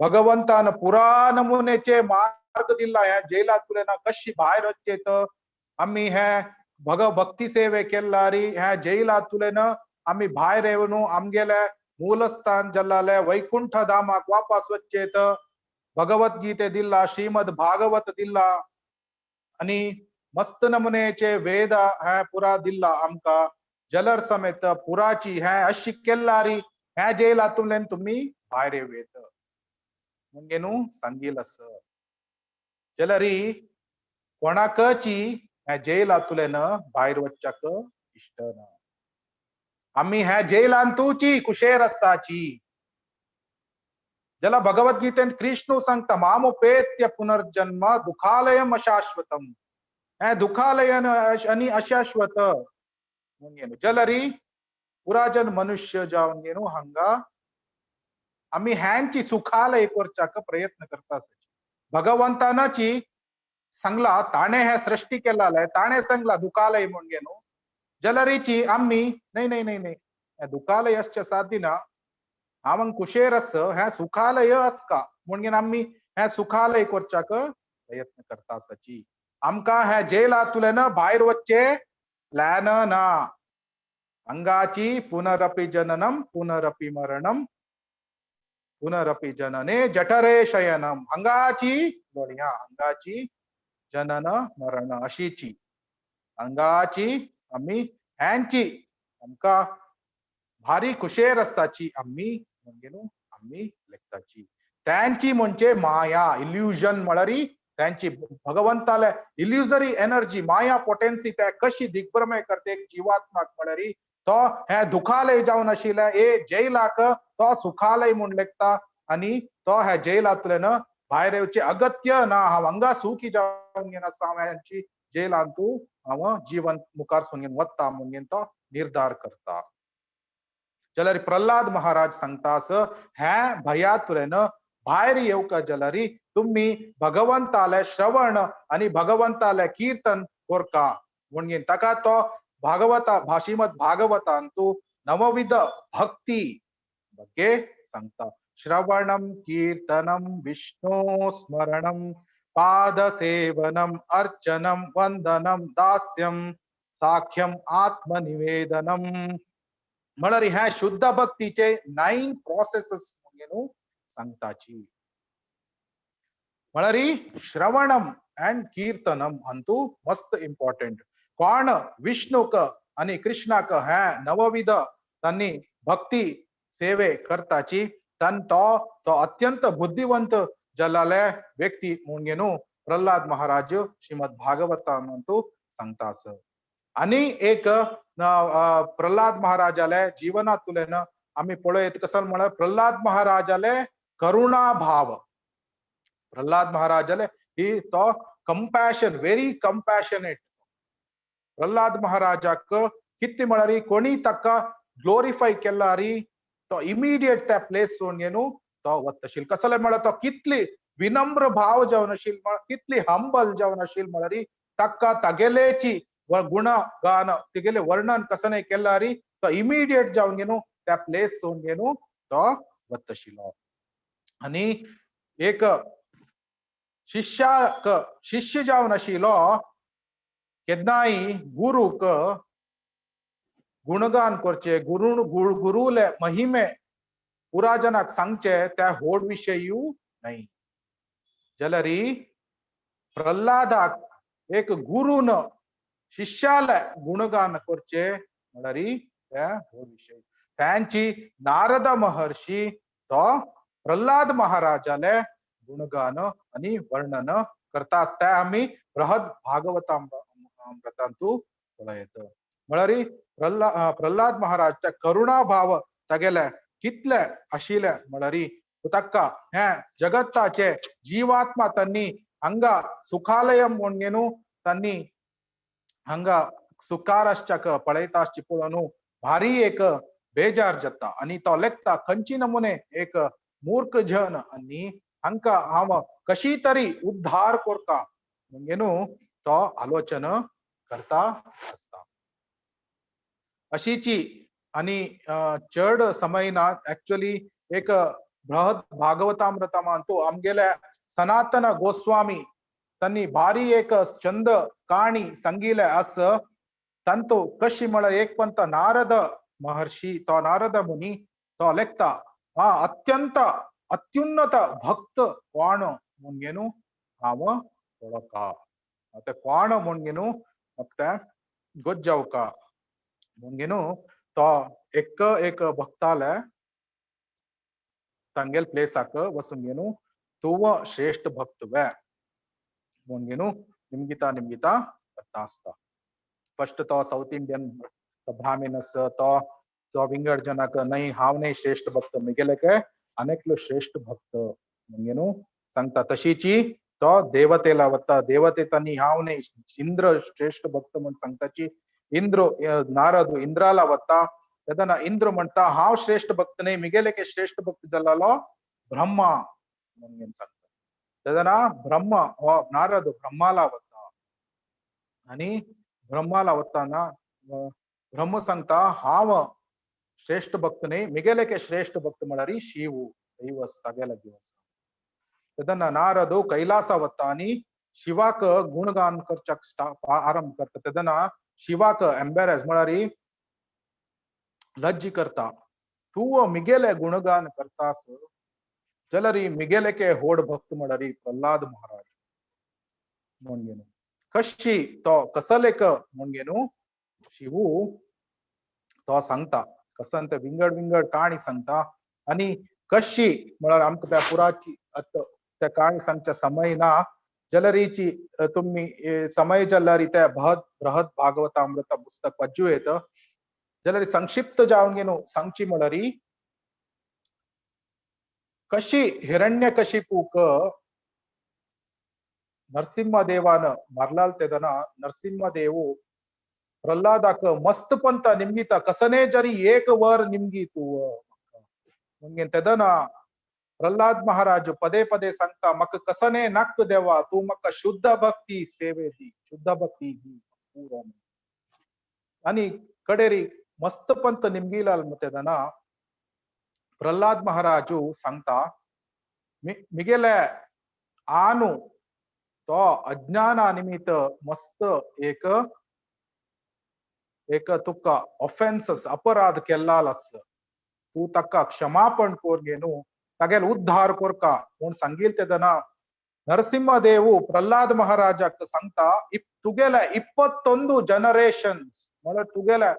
भगवंतान पुरा नमुनेचे मार्ग दिला ह्या जेलांतल्यान कशी भायर वचचेत. आमी हे भक्ती सेवे केल्लारी ह्या जैलांतल्यान आमी भायर येवन आमगेले मूलस्थान जल्लाले वैकुंठ धामाक वापस वचचेत. भगवद्गीते दिला, श्रीमद भागवत दिला आनी मस्त नमुनेचे वेद हे पुरा दिला आमकां. जलर समेत पुराची हे अशी केल्लारी ह्या जेलांतल्यान तुमी भायर येवयेत म्हणगे न्हू सांगील आस. जाल्यार कोणाकची ह्या जेलांतल्यान भायर वच्चाक इश्ट ना. आमी ह्या जेलांतूची कुशेर आसाची. जाल्यार भगवद्गीतेंत कृष्ण सांगता मामुपेत्य पुनर्जन्म दुखालयम अशाश्वतम. हें दुखालयन आनी अशाश्वत म्हणून जाल्यार पुराजन मनुष्य जावन न्हू हांगा आमी ह्यांची सुखालय करच्याक प्रयत्न करता आसा. भगवंतानाची सांगला ताणें हें सृष्टी केलां, ताणें सांगला दुखालय म्हणून न्हू. जाल्यारीची आमी न्हय न्हय न्हय न्हय हें दुखालय आसच्या सादिना हांव कुशेर आस हें सुखालय आसका म्हणून आमी हें सुखालय करच्याक प्रयत्न करता आसाची. आमकां हें जेलांतल्यान भायर वचचें प्लॅन ना. अंगाची पुनरपि जननम पुनरपि मरणम पुनरपि जनने जठरे शयनम. अंगाची लोळया अंगाची जनन मरण अशीची अंगाची आमी ह्यांची आमकां भारी कुशेर आसाची आमी म्हणजे न्हू आमी लेखताची. त्यांची म्हणजे माया इल्युजन म्हळ्यार त्यांची भगवंताले इल्युजरी एनर्जी माया पोटेन्सी त्या कशी दिग्भ्रमय करते एक जीवात्माक म्हळ्यार तो हे दुखालय जावन आशिल्ले ए जैलाक तो सुखालय म्हूण लेखता आनी तो ह्या जैलांतल्यान भायर येवचे अगत्य ना. हांव हांगा सुखी जावन घेवन आसा, हांव ह्यांची जेलांतू हांव जीवन मुखार सून घेवन वता म्हणून तो निर्धार करता. जाल्यार प्रल्हाद महाराज सांगता आस ह्या भयांतल्यान भायर येवका जाल्यार तुमी भगवंताले श्रवण आनी भगवंताले कीर्तन कोरका म्हणून ताका तो भागवता श्रीमद भागवतांतू नवविध भक्ती ಬಗ್ಗೆ सांगता. श्रवणम कीर्तनम विष्णु स्मरणम पादसेवनम अर्चनम वंदनम दास्यम साख्यम आत्मनिवेदनम. म्हळ्यार ह्या शुद्ध भक्तीचे 9 प्रोसेसेस न्हू सांगताची. म्हळ्यार श्रवणम अँड कीर्तनम अंतू मस्त इम्पॉर्टंट. कोण विष्णुक आणि कृष्णाक ह्या नवविध तांणी भक्ती सेवे करताची तन तो तो अत्यंत बुद्धिवंत जलाले व्यक्ती म्हणून न्हू प्रल्हाद महाराज श्रीमद भागवतांतू सांगता आस. आणि एक प्रल्हाद महाराजाले जीवनातुल्यान आमी पळयत कसो म्हळ्यार प्रल्हाद महाराजाले करुणा भाव. प्रल्हाद महाराजाले ही तो कंपॅशन, व्हेरी कंपॅशनेट. प्रल्हाद महाराजाक कितें म्हळ्यार कोणी ताका ग्लोरिफाय केल्यारी तो इमिडिएट त्या प्लेस सोडून न्हू तो वतशील. कसले म्हळ्यार तो कितली विनम्र भाव जावन आशिल, कितली हंबल जावन आशिल म्हळ्यार ताका तागेलेची गुण गान तिगेले वर्णन कसने केल्यारी तो इमिडिएट जावन न्हू त्या प्लेस सोडून न्हू तो वतशिलो. आनी एक शिष्याक शिष्य जावन आशिल्लो केन्नाय गुरूक गुणगान करचे, गुरु गुरुले महिमे पुराजनाक सांगचे त्या होड विशयू न्हय. जाल्यार प्रल्हादाक एक गुरून शिष्याले गुणगान करचे म्हळ्यार त्या होड विशय. त्यांची नारद महर्षी तो प्रल्हाद महाराजाले गुणगान आणि वर्णन करता आसता आमी बृहद भागवतामृतांतू पळयत. म्हळ्यार प्रल्हाद महाराज त्या करुणा भाव तागेले कितले आशिल्ले म्हळ्यार ताका हे जगत्ताचे जीवात्मा तन्नी हांगा सुखालयम म्हूण न्हू तन्नी हांगा सुखार आसच्याक पळयता आसची पळोवन भारी एक बेजार जाता आनी तो लेखता खंयची नमुने एक मूर्ख जन आनी हांकां हांव कशी तरी उद्धार करता म्हणजे न्हू तो आलोचन करता आसता. अशीची आनी चड समय ना. एक्चुअली एक बृहद भागवतामृतमान तो आमगेले सनातन गोस्वामी तन्नी भारी एक चंद काणी संगीले अस ತಂತು कशी म्हळ्यार एक पंत नारद महर्षी तो नारद मुनी तो लेखता हा अत्यंत अत्युन्नत भक्त कोण म्हणगेನು हांव वळखा. ಮತ್ತೆ कोण म्हणगेನು ಮತ್ತೆ ಗೊಜ್ಜವಕ म्हणगेನು तो एक एक भक्ताले तांगेल प्लेसाक वचून घेನು तूं श्रेष्ठ भक्त वे म्हणगेनु निमगिता निमगिता आसता. फर्स्ट तो साउथ इंडियन ब्राह्मीणस तो तो विंगड जनक नहीं हांव नहीं श्रेष्ठ भक्त मिगेलेके अनेकलो श्रेष्ठ भक्त म्हणगेनु सांगता. तशीची तो देवतेला वता देवते तनी हांव नहीं इंद्र श्रेष्ठ भक्त म्हण सांगताची इंद्र नारद इंद्राला वता तेन्ना इंद्र म्हणटा हांव श्रेष्ठ भक्त न्ही मिगेलेके श्रेष्ठ भक्त जाल्लो ब्रह्मा म्हणून सांगता. तेन्ना ब्रह्मा हो नारद ब्रह्माला वता आनी ब्रह्माला वताना ब्रह्म सांगता हांव श्रेष्ठ भक्त न्ही मिगेलेके श्रेष्ठ भक्त म्हळ्यार शिव दैव तागे लागीं आसा. तेन्ना नारद कैलासा वता आनी शिवाक गुणगान करच्याक आरंभ करता. तेन्ना शिवाक एम्बेरस म्हळ्यार लज्ज करता. तूं मिगेले गुणगान करतास जाल्यार मिगेलेके होड भक्त म्हळ्यार प्रल्हाद महाराज म्हणगेनु कशी तो कसलेक म्हणगेनु शिवू तो सांगता कसन ते विंगड विंगड काणी सांगता आनी कशी म्हळ्यार आमकां त्या पुराची त्या काणी सांगच्या समय ना जाल्यारीची तुमी समय जाल्यार त्या बृहद भागवतामृत पुस्तक वाचूं येत जाल्यार संक्षिप्त जावन घेवन सांगची म्हळ्यार कशी हिरण्यकशिपूक नरसिंहदेवान मारलाल तेदना नरसिंहदेव प्रल्हादाक मस्त पंत निमगिता कसने जरी एक वर निमगी तू मुंगेन तेदना प्रल्हाद महाराज पदे पदे सांगता मक कसने नक्क देवा तू मक शुद्ध भक्ती सेवे दी शुद्ध भक्ती दी पूरा आणि कडेरी मस्त पंत निमगिलाल तेदना प्रल्हाद महाराजू सांगता मिगेले आनु तो अज्ञाना निमित्त मस्त एक एक तुका ऑफेन्सस अपराध केल्लाल आस तू ताका क्षमापण कोर घेनु तागेल उद्धार कोरका म्हूण सांगील तेदना नरसिंहदेव प्रल्हाद महाराजाक सांगता तुगेले 21 जनरेशन्स म्हळ्यार तुगेले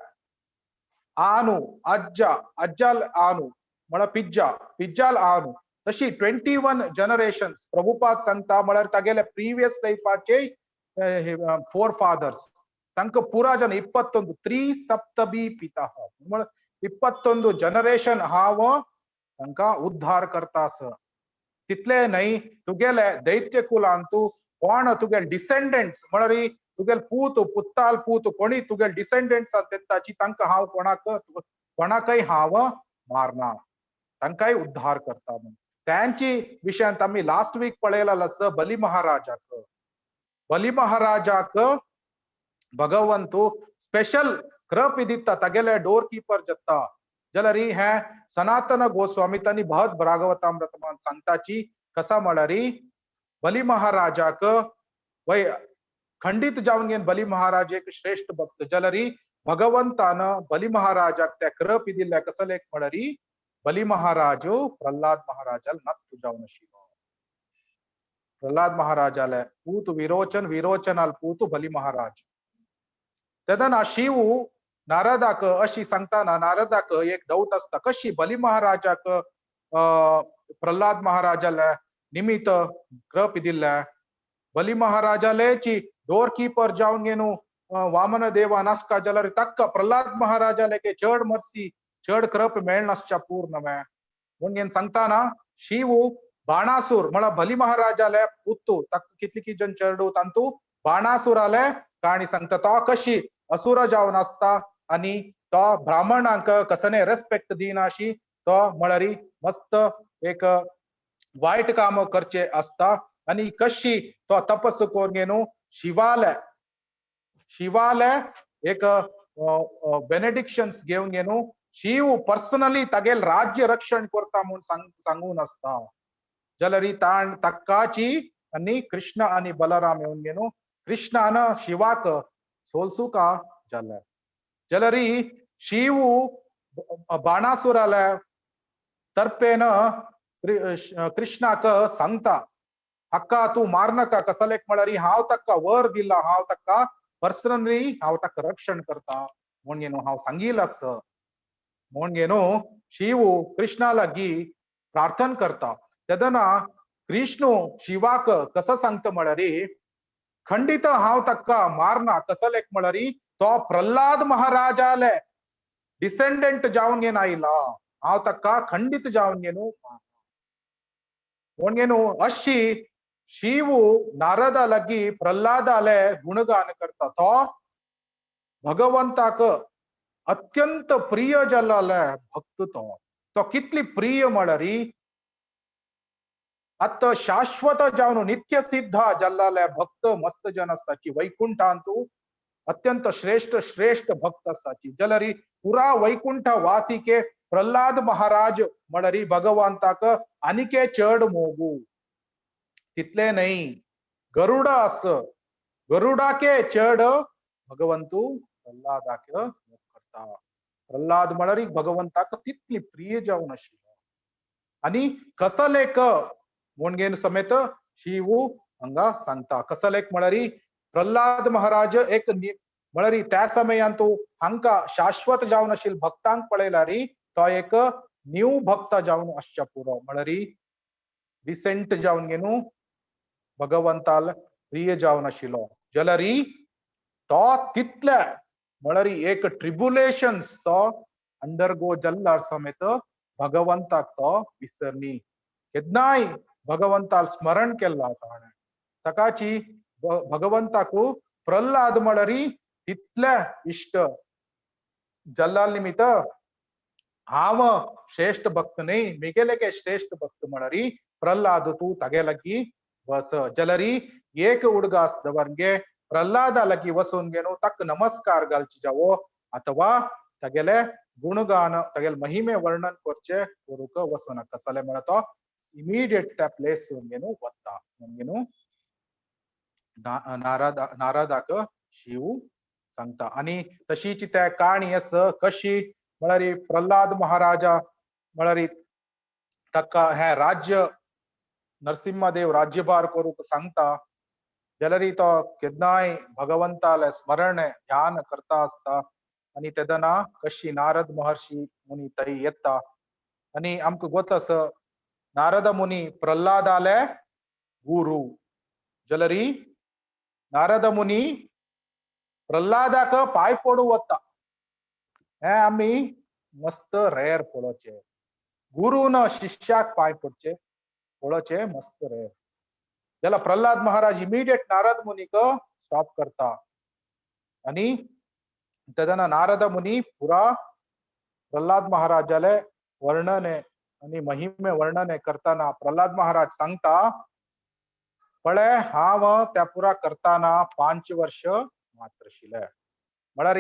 आनु अज्जा अज्जाल आनु म्हळ्यार पिज्जा पिज्जाल आनु तशी 21 जनरेशन्स प्रभुपाद सांगता म्हळ्यार तागेले प्रिवियस लायफाचे फोर फादर्स तांकां पुरा जन 21 त्रिसप्तबी पिता म्हळ्यार 21 जनरेशन हांव तांकां उद्धार करता आस. तितले न्हय तुगेले दैत्य कुलान तूं कोण तुगेले डिसेंडंट्स म्हळ्यार तुगेले पूत पुत्ताल पूत कोणी तुगेले डिसेंडंट्स आसा ताची तांकां हांव कोणाक कोणाकय हांव मारना तांकांय उद्धार करता म्हूण. त्यांची विशयांत आमी लास्ट वीक पळयला आसा बली महाराजाक बली महाराजाक भगवंतू स्पेशल कृप दिता तागेले डोर कीपर जाता जाल्यार हे सनातन गोस्वामी तांणी बहत भागवतामृतमान सांगताची कसा म्हळ्यार बली महाराजाक वय खंडित जावन घेवन बली महाराज एक श्रेष्ठ भक्त जाल्यार भगवंतान बली महाराजाक त्या कृप दिल्ल्या कसले एक म्हळ्यार बली महाराज प्रल्हाद महाराजाल नत्तु जावन आशिल्लो. प्रल्हाद महाराजाले पूत विरोचन विरोचनाल पूत बली महाराज. तेन्ना शिव नारदाक अशी सांगताना नारदाक एक डाऊट आसता कशी बली महाराजाक प्रल्हाद महाराजाले निमित्त कृप दिल्ल्या बली महाराजालेची डोर कीपर जावन घेनु वामन देवा नासका जाल्यार ताका प्रल्हाद महाराजाले चड मर्सी चड कृप मेळनासच्या पूर नवे म्हणून सांगता ना शिवू बाणासूर म्हळ्यार बली महाराजाले पुत्तू ताका कितली की जन चेडू तांतू बाणासुराले काणी सांगता. तो कशी असुर जावन आसता आनी तो ब्राह्मणांक कसने रेस्पेक्ट दिनाशी तो म्हळ्यार मस्त एक वायट काम करचे आसता आनी कशी तो तपस करून घेवन शिवाले शिवाले एक बेनेडिक्शन्स घेवन घेवन शिव पर्सनली तागेल राज्य रक्षण करता म्हूण सांगून आसता. जाल्यार ताण तक्काची आनी कृष्ण आनी बलराम येवन घेवन कृष्णान शिवाक सोलसुका जाले. जाल्यार शिव बाणासुराले तर्पेन कृष्णाक सांगता हक्का तूं मारनाका कसलेक म्हळ्यार हांव ताका वर दिला, हांव ताका पर्सनली हांव ताका रक्षण करता म्हूण घेवन हांव सांगील आस म्हूण घेवन शिव कृष्णा लागीं प्रार्थना करता. तेदना कृष्ण शिवाक कसो सांगता म्हळ्यार खंडित हांव ताका मारना कसलेक म्हळ्यार तो प्रल्हाद महाराजाले डिसेंडंट जावन घेवन आयला, हांव ताका खंडित जावन घेवन म्हूण घेवन अशी शिव नारदा लागीं प्रल्हादाले गुणगान करता. तो भगवंताक अत्यंत प्रिय जाल्ले भक्त तो तो कितली प्रिय म्हळ्यार आतां शाश्वत जावन नित्य सिद्ध जाल्ले भक्त मस्त जन आसताची वैकुंठांतू अत्यंत श्रेष्ठ श्रेष्ठ भक्त आसताची. जाल्यार पुरा वैकुंठ वासिके प्रल्हाद महाराज म्हळ्यार भगवंताक आनिके चड मोगू. तितले न्हय गरुड आस गरुडाके चड भगवंतू प्रल्हादाक मोग करता. प्रल्हाद म्हळ्यार भगवंताक तितली प्रिय जावन आशिल्लो आनी कसलेक म्हूण घेवन समेत शिवू हांगा सांगता. कसलेक म्हळ्यार प्रल्हाद महाराज एक म्हळ्यार त्या समयान तूं हांकां शाश्वत जावन आशिल्ले भक्तांक पळयल्यार तो एक न्यू भक्त जावन आसच्या पुरो म्हळ्यार रिसेंट जावन घेवन भगवंताल प्रिय जावन आशिल्लो. जाल्यार तो तितले म्हळ्यार एक ट्रिब्युलेशन्स तो अंडरगो जाल्ल्या समेत भगवंताक तो विसरनी केन्नाय भगवंताल स्मरण केल्ला ताणें ताकाची भगवंताकू प्रल्हाद म्हळ्यार तितले इश्ट जाल्ल्या निमित्त हांव श्रेष्ठ भक्त न्हय मिगेले के श्रेष्ठ भक्त म्हळ्यार प्रल्हाद तूं तागे लागीं बस. जाल्यार एक उडगास दवरगे प्रल्हादा लागीं वचून घेवन ताका नमस्कार घालचे जावो अथवा तागेले गुणगान तागेले महिमे वर्णन करचे करूंक वचूं नाका. जाल्यार म्हळ्यार तो इमिडिएट त्या प्लेस घेवन वता म्हणून घेवन नारदाक शिव सांगता. आनी तशीच त्या काणी आसा कशी म्हळ्यार प्रल्हाद महाराजा म्हळ्यार ताका हें राज्य नरसिंहदेव राज्यभार करूंक सांगता. जाल्यार तो केन्नाय भगवंताले स्मरण ध्यान करता आसता आनी तेदना कशी नारद महर्षी मुनी थंय येता आनी आमकां गोत आसा नारद मुनी प्रल्हादाले गुरु. जाल्यार नारद मुनी प्रल्हादाक पांय पडूं वता हें आमी मस्त रेर पळोवचें. गुरून शिष्याक पांय पडचे पळोवचें मस्त रेर. जाल्यार प्रल्हाद महाराज इमिडिएट नारद मुनीक स्टॉप करता आनी तेदना नारद मुनी पुरा प्रल्हाद महाराजाले वर्णने आनी महिमे वर्णने करताना प्रल्हाद महाराज सांगता पळय हांव त्या पुरा करताना 5 वर्ष मात्र आशिल्ले म्हळ्यार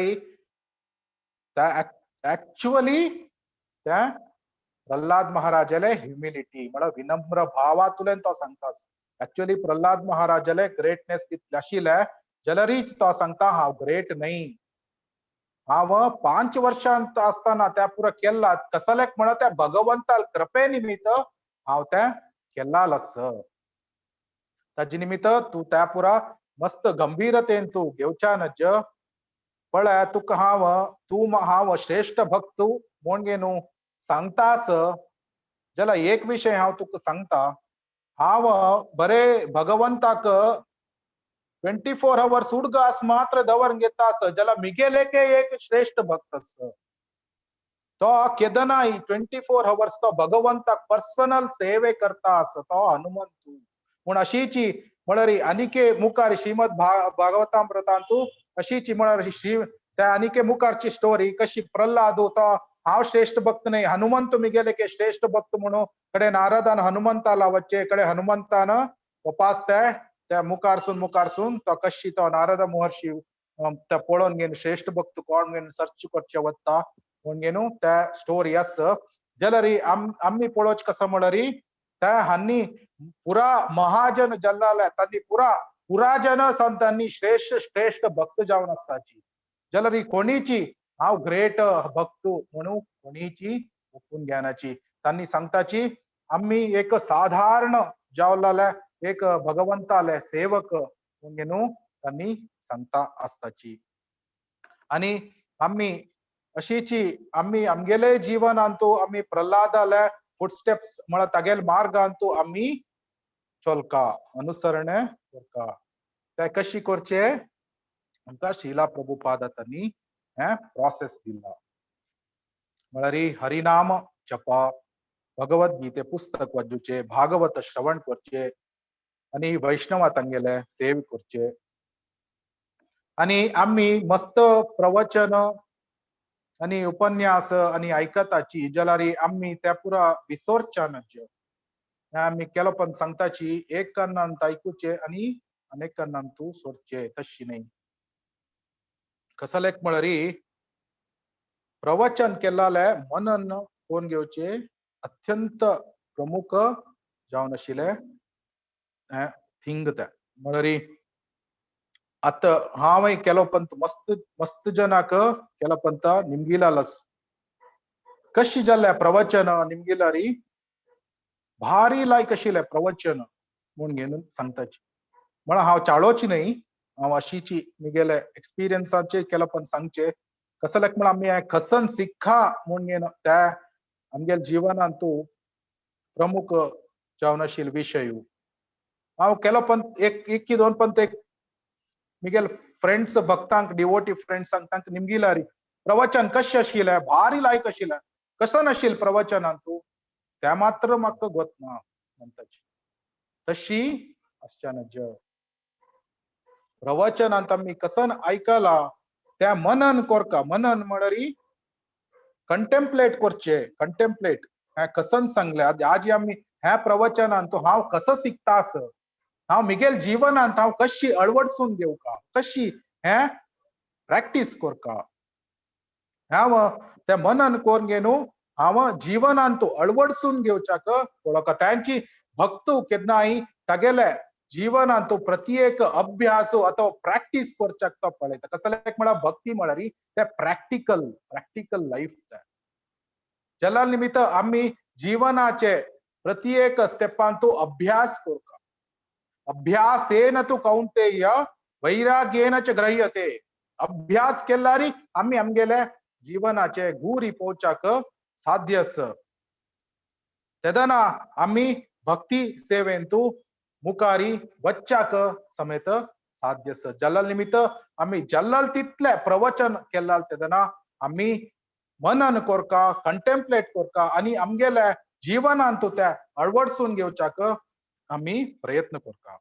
एक्चुअली त्या प्रल्हाद महाराजाले ह्युमिलिटी म्हळ्यार विनम्र भावांतल्यान तो सांगता. एक्चुअली प्रल्हाद महाराजाले ग्रेटनेस तितले आशिल्ले जाल्यारीच तो सांगता हांव ग्रेट न्हय, हांव 5 वर्षांत आसतना त्या पुरा केल्ला कसलेक म्हणा त्या भगवंताल कृपे निमित्त हांव तें केल्लाल आस. ताजे निमित्त तूं त्या पुरा मस्त गंभीरतेन तूं घेवच्या नज पळय तुका हांव तूं हांव श्रेष्ठ भक्त म्हूण घेवन सांगतास. जाल्यार एक विशय हांव तुका सांगता, हांव बरे भगवंताक 24 आवर्स उडगास मात्र दवर घेता आस जाल्यार मिगेलेके एक श्रेष्ठ भक्त आस. तो केदनाय 24 हवर्स तो भगवंताक पर्सनल सेवे करता आसा तो हनुमंतू. म्हूण अशीची म्हळ्यार आनिके मुखार श्रीमद भागवतामृतांतू अशीची म्हळ्यार श्री त्या आनिके मुखारची स्टोरी कशी प्रल्हाद तो हांव श्रेष्ठ भक्त न्हय, हनुमंत मिगेले के श्रेष्ठ भक्त म्हणून कडे नारदान हनुमंताला वच्चे कडे हनुमंतान उपास त्या मुखारसून मुखारसून तो कशी तो नारद महर्षी त्या पळोवन घेवन श्रेष्ठ भक्त कोण घेवन सर्च करचे वता म्हूण घेवन त्या स्टोरी आसा. जाल्यार आमी पळोवचें कसो म्हळ्यार त्या हांनी पुरा महाजन जल्लाले तांणी पुरा पुराजन संतांनी श्रेष्ठ श्रेष्ठ भक्त जावन आसाची. जाल्यार कोणीची हांव ग्रेट भक्त म्हणून कोणीची ओपून ज्ञानाची तांणी सांगताची आमी एक साधारण जावलाले एक भगवंताले सेवक म्हणून न्हू तांणी सांगता आसताची. आनी आमी अशीची आमी आमगेले जीवनांतू आमी प्रल्हादाले फुटस्टेप्स म्हळ्यार तागेल मार्गांतू आमी चलका अनुसरण करका. ते कशी करचे आमकां श्रीला प्रभुपाद तांणी हें प्रोसेस दिला. म्हळ्यार हरिनाम जपा, भगवद्गीते पुस्तक वाचुचे, भागवत श्रवण करचे आनी वैष्णवा तांगेले सेव करचे. आनी आमी मस्त प्रवचन आनी उपन्यास आनी आयकताची जाल्यार आमी त्या पुरा विसरच्या. आमी केलो पण सांगताची एक कानांत आयकुचे आनी अनेक कानांत तूं सोडचे, तशी न्हय. कसलेक म्हळ्यार प्रवचन केल्ले मनन कोण घेवचे अत्यंत प्रमुख जावन आशिल्ले थिंग तें. म्हळ्यार आतां हांवें केलो पंत मस्त मस्त जनाक केलो पंत निमगिलालस कशी जाल्लें प्रवचन निमगिलारी भारी लायक आशिल्लें प्रवचन म्हूण घेवन सांगताची. म्हळ्यार हांव चाळोची न्हय, हांव अशीची मिगेले एक्सपिरियन्साचे केलो पण सांगचे. कसलेक म्हळ्यार आमी खसन सिक्खा म्हूण घेवन त्या आमगेल्या जिवनांत तूं प्रमुख जावन आशिल्लो विशय. हांव केलो पण एक एक दोन पंत एक मिगेल फ्रेंड्स भक्तांक डिवोटी फ्रेंड्सांक तांकां निमगिलारी प्रवचन कशें आशिल्लें भारी लायक आशिल्लें कसं नाशिल्लें प्रवचनान तूं त्या मात्र म्हाका गोत ना म्हणटाची. तशी आसच्या नज प्रवचनांत आमी कसन आयकला त्या मनन कोरका. मनन म्हळ्यार कंटेम्पलेट करचे. कंटेम्पलेट हें कसन सांगलें आज आमी ह्या प्रवचनान तूं हांव कसो शिकता आस, हांव मिगेल जीवनांत हांव कशी अळवडसून घेवका, कशी हें प्रॅक्टीस करका. हांव ते मनन कोरून घेवन हांव जीवनांत अळवडसून घेवच्याक पळोवका. तांची भक्त केन्नाय तागेले जीवनांत प्रत्येक अभ्यास अथवा प्रॅक्टीस करच्याक तो पळयता. कसलें म्हळ्यार भक्ती म्हळ्यार ते प्रॅक्टिकल प्रॅक्टिकल लायफ तें. जाल्या निमित्त आमी जीवनाचे प्रत्येक स्टेपांतू अभ्यास करका. अभ्यासेन तु कौंतेय वैराग्येन च ग्रह्यते. अभ्यास केल्यारी आमी आमगेले जीवनाचे गुरी पोवच्याक साध्य आसा. तेदना आमी भक्ती सेवेंतू मुखारी वच्चाक समेत साध्य आसा. जाल्या निमित्त आमी जल्लल तितले प्रवचन केल्ला तेदना आमी मनन करका, कंटेम्पलेट करका आनी आमगेले जीवनांतू त्या अळवडसून घेवच्याक आमी प्रयत्न करका.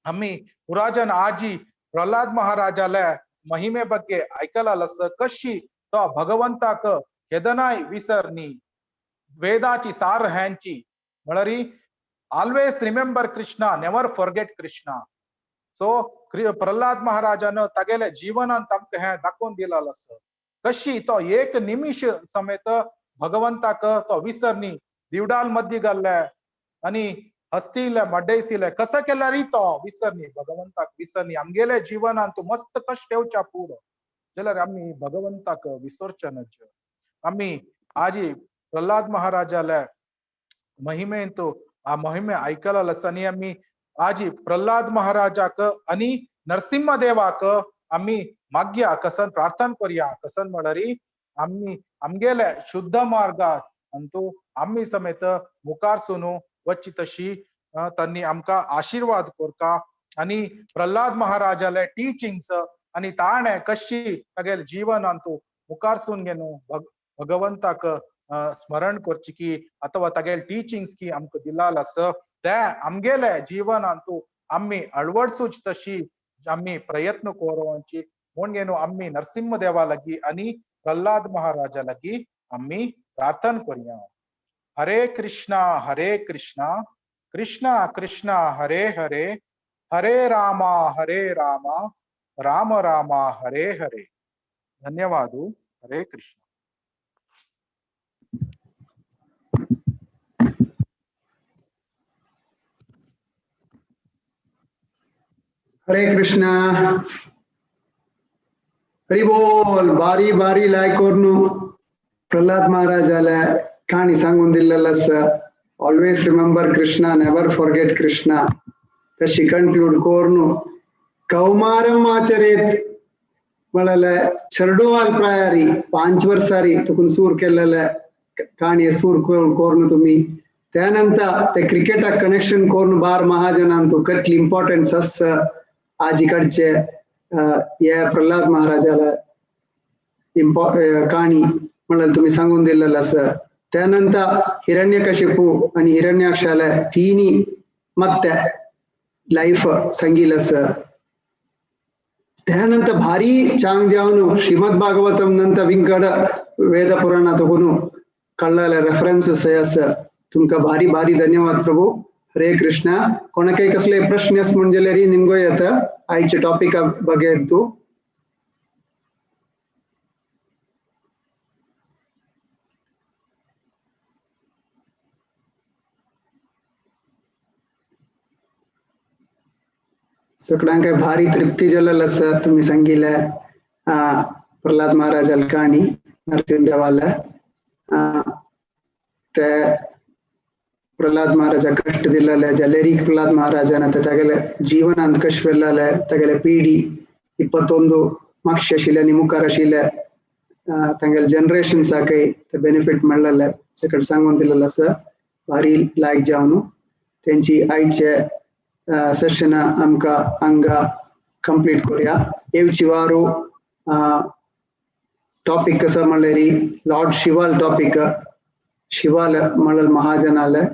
आमी पुराजन आजी प्रल्हाद महाराजाले महिमे ಬಗ್ಗೆ आयकलाल कशी तो भगवंताक केदनाय विसरनी वेदाची सार ह्यांची म्हळ्यार always remember Krishna, never forget Krishna. So Prahlad महाराजान तागेले जीवनांत आमकां हें दाखोवन दिलाल आसा कशी तो एक निमिश समेत भगवंताक तो विसरनी दिवडाल मध्य घाल्ले आनी हस्तीले मड्डेसिले कसं केल्यारय तो विसरनी भगवंताक विसरनी. आमगेले जीवनांत मस्त कश्ट येवच्या पुरो जाल्यार आमी भगवंताक विसरचे नज. आमी आजी प्रल्हाद महाराजाले महिमेंत आ महिमे आयकलाल आसा आनी आमी आजी प्रल्हाद महाराजाक आनी नरसिंह देवाक आमी मागया कसन प्रार्थना करया. कसन म्हळ्यार आमी आमगेले शुद्ध मार्गात अंतू आमी समेत मुखार सुनू वच्ची तशी तांणी आमकां आशिर्वाद करका. आनी प्रल्हाद महाराजाले टिचिंग्स आनी ताणें कशी तागेले जीवनांतू मुखार सून घेवन भगवंताक स्मरण करची की अथवा तागेले टिचिंग्स की आमकां दिलाल आसा ते आमगेले जीवनांतू आमी अळवडसूच तशी आमी प्रयत्न कोरोवची म्हणून आमी नरसिंह देवा लागी आनी प्रल्हाद महाराजा लागी आमी प्रार्थना करूया. हरे कृष्णा हरे कृष्णा कृष्णा कृष्णा हरे हरे, हरे रामा हरे रामा राम रामा हरे हरे. धन्यवाद. हरे कृष्ण. हरे कृष्णा. हरी बोल. बारी बारी लायक कोर्नु प्रल्हाद महाराजाला कहाणी सांगून दिलेलं आसा. Always remember Krishna, never forget Krishna. तशी कन्क्लूड कोर्नु कौमारम आचरेत म्हळ्यार चेरडुवाल प्रायारी 5 वर्सारी तुकून सूर केलेले काणये सूर कोर्नु तुमी. त्यानंतर ते क्रिकेटाक कनेक्शन कोर्नु बार महाजनांतू कटली इम्पॉर्टन्स आसा आजी कडचे हे प्रल्हाद महाराजाला कहाणी म्हळ्यार तुमी सांगून दिलेलं आसा. त्यानंतर हिरण्यकशिपू आणि हिरण्याक्षाला तिन्ही ಮತ್ತೆ ಲೈಫ್ ಸಂಗೀಲ ಸರ್. त्यानंतर भारी चांग जावन श्रीमद भागवतम नंतर विंगड वेद पुराण तगोनु कळ्ळले रेफरन्सेस आसा. तुमका भारी भारी धन्यवाद प्रभु. हरे कृष्ण. कोणाकय कसले प्रश्न आस म्हणजे निमगो येता आयचे टॉपिक ಬಗ್ಗೆ तूं. सगळ्यांक भारी तृप्ती जाल्लेल आसा तुमी सांगिल्ले प्रल्हाद महाराजाल काणी नरसिंह देवाले ते प्रल्हाद महाराजा कष्ट दिल्लेले जलेरी प्रल्हाद महाराजान ते तागेले जीवनांत कश वेल्लेले तागेले पिढी 21 मागशे आशिल्ले आनी मुखार आशिल्ले तांगेले जनरेशन्साकय ते बेनिफीट मेळ्ळेले सगळें सांगून दिल्लेलें आसा. भारी लायक जावन तेंची आयचे सेशन आमकां हांगा कंप्लीट करूया. येवची वारू टॉपिक आसा म्हणल्यार लॉर्ड शिवाल टॉपिक. शिवाल म्हणल्यार महाजनाले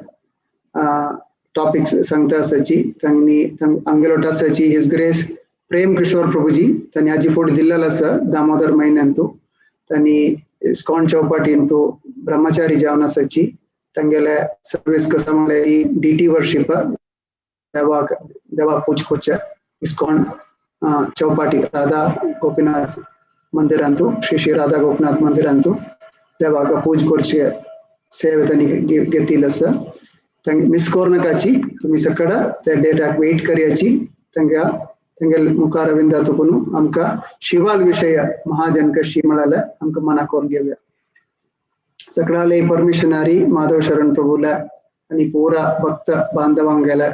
टॉपिक सांगता आसाची. तांणी आमगेलो आसाची his grace प्रेम किशोर प्रभुजी तांणी हाजी फुडें दिल्लेलो आसा दामोदर म्हयन्यांतू. तांणी इस्कॉन चौपाटींतू ब्रह्मचारी जावन आसाची. तांगेले सर्वीस कसा म्हणल्यार डिटी वर्शिप देवाक देवा पूज करचे इस्कॉन चौपाटी राधा गोपीनाथ मंदिरांतू श्री श्री राधा गोपीनाथ मंदिरांतू देवाक पूज करचे सेवे तांणी घेतिल्ली आसा. तांगे मिस कोरनाकाची तुमी सगळं त्या डेटाक वेट करयाची. तांगे तांगे मुखारविंदा तुकून आमकां शिवाल विशय महाजन कशी म्हळ्यार आमकां मना करून घेवया. सगळ्याले परमिशनारी माधव शरण प्रभूला आनी पुरा भक्त बांधवांगेले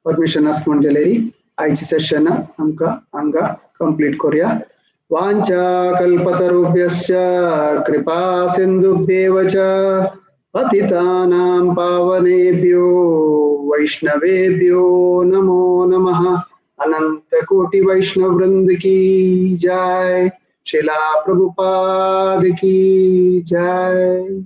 परमिशन आस म्हणजे आयची सेशन आमकां हांगा कंप्लीट करूया. वांछा कल्पतरुभ्यश्च कृपा सिन्धुभ्येव च पतितानां पावनेभ्यो वैष्णवेभ्यो नमो नमः. अनंत कोटि वैष्णव वृंद की जय. श्रीला प्रभुपाद की जय.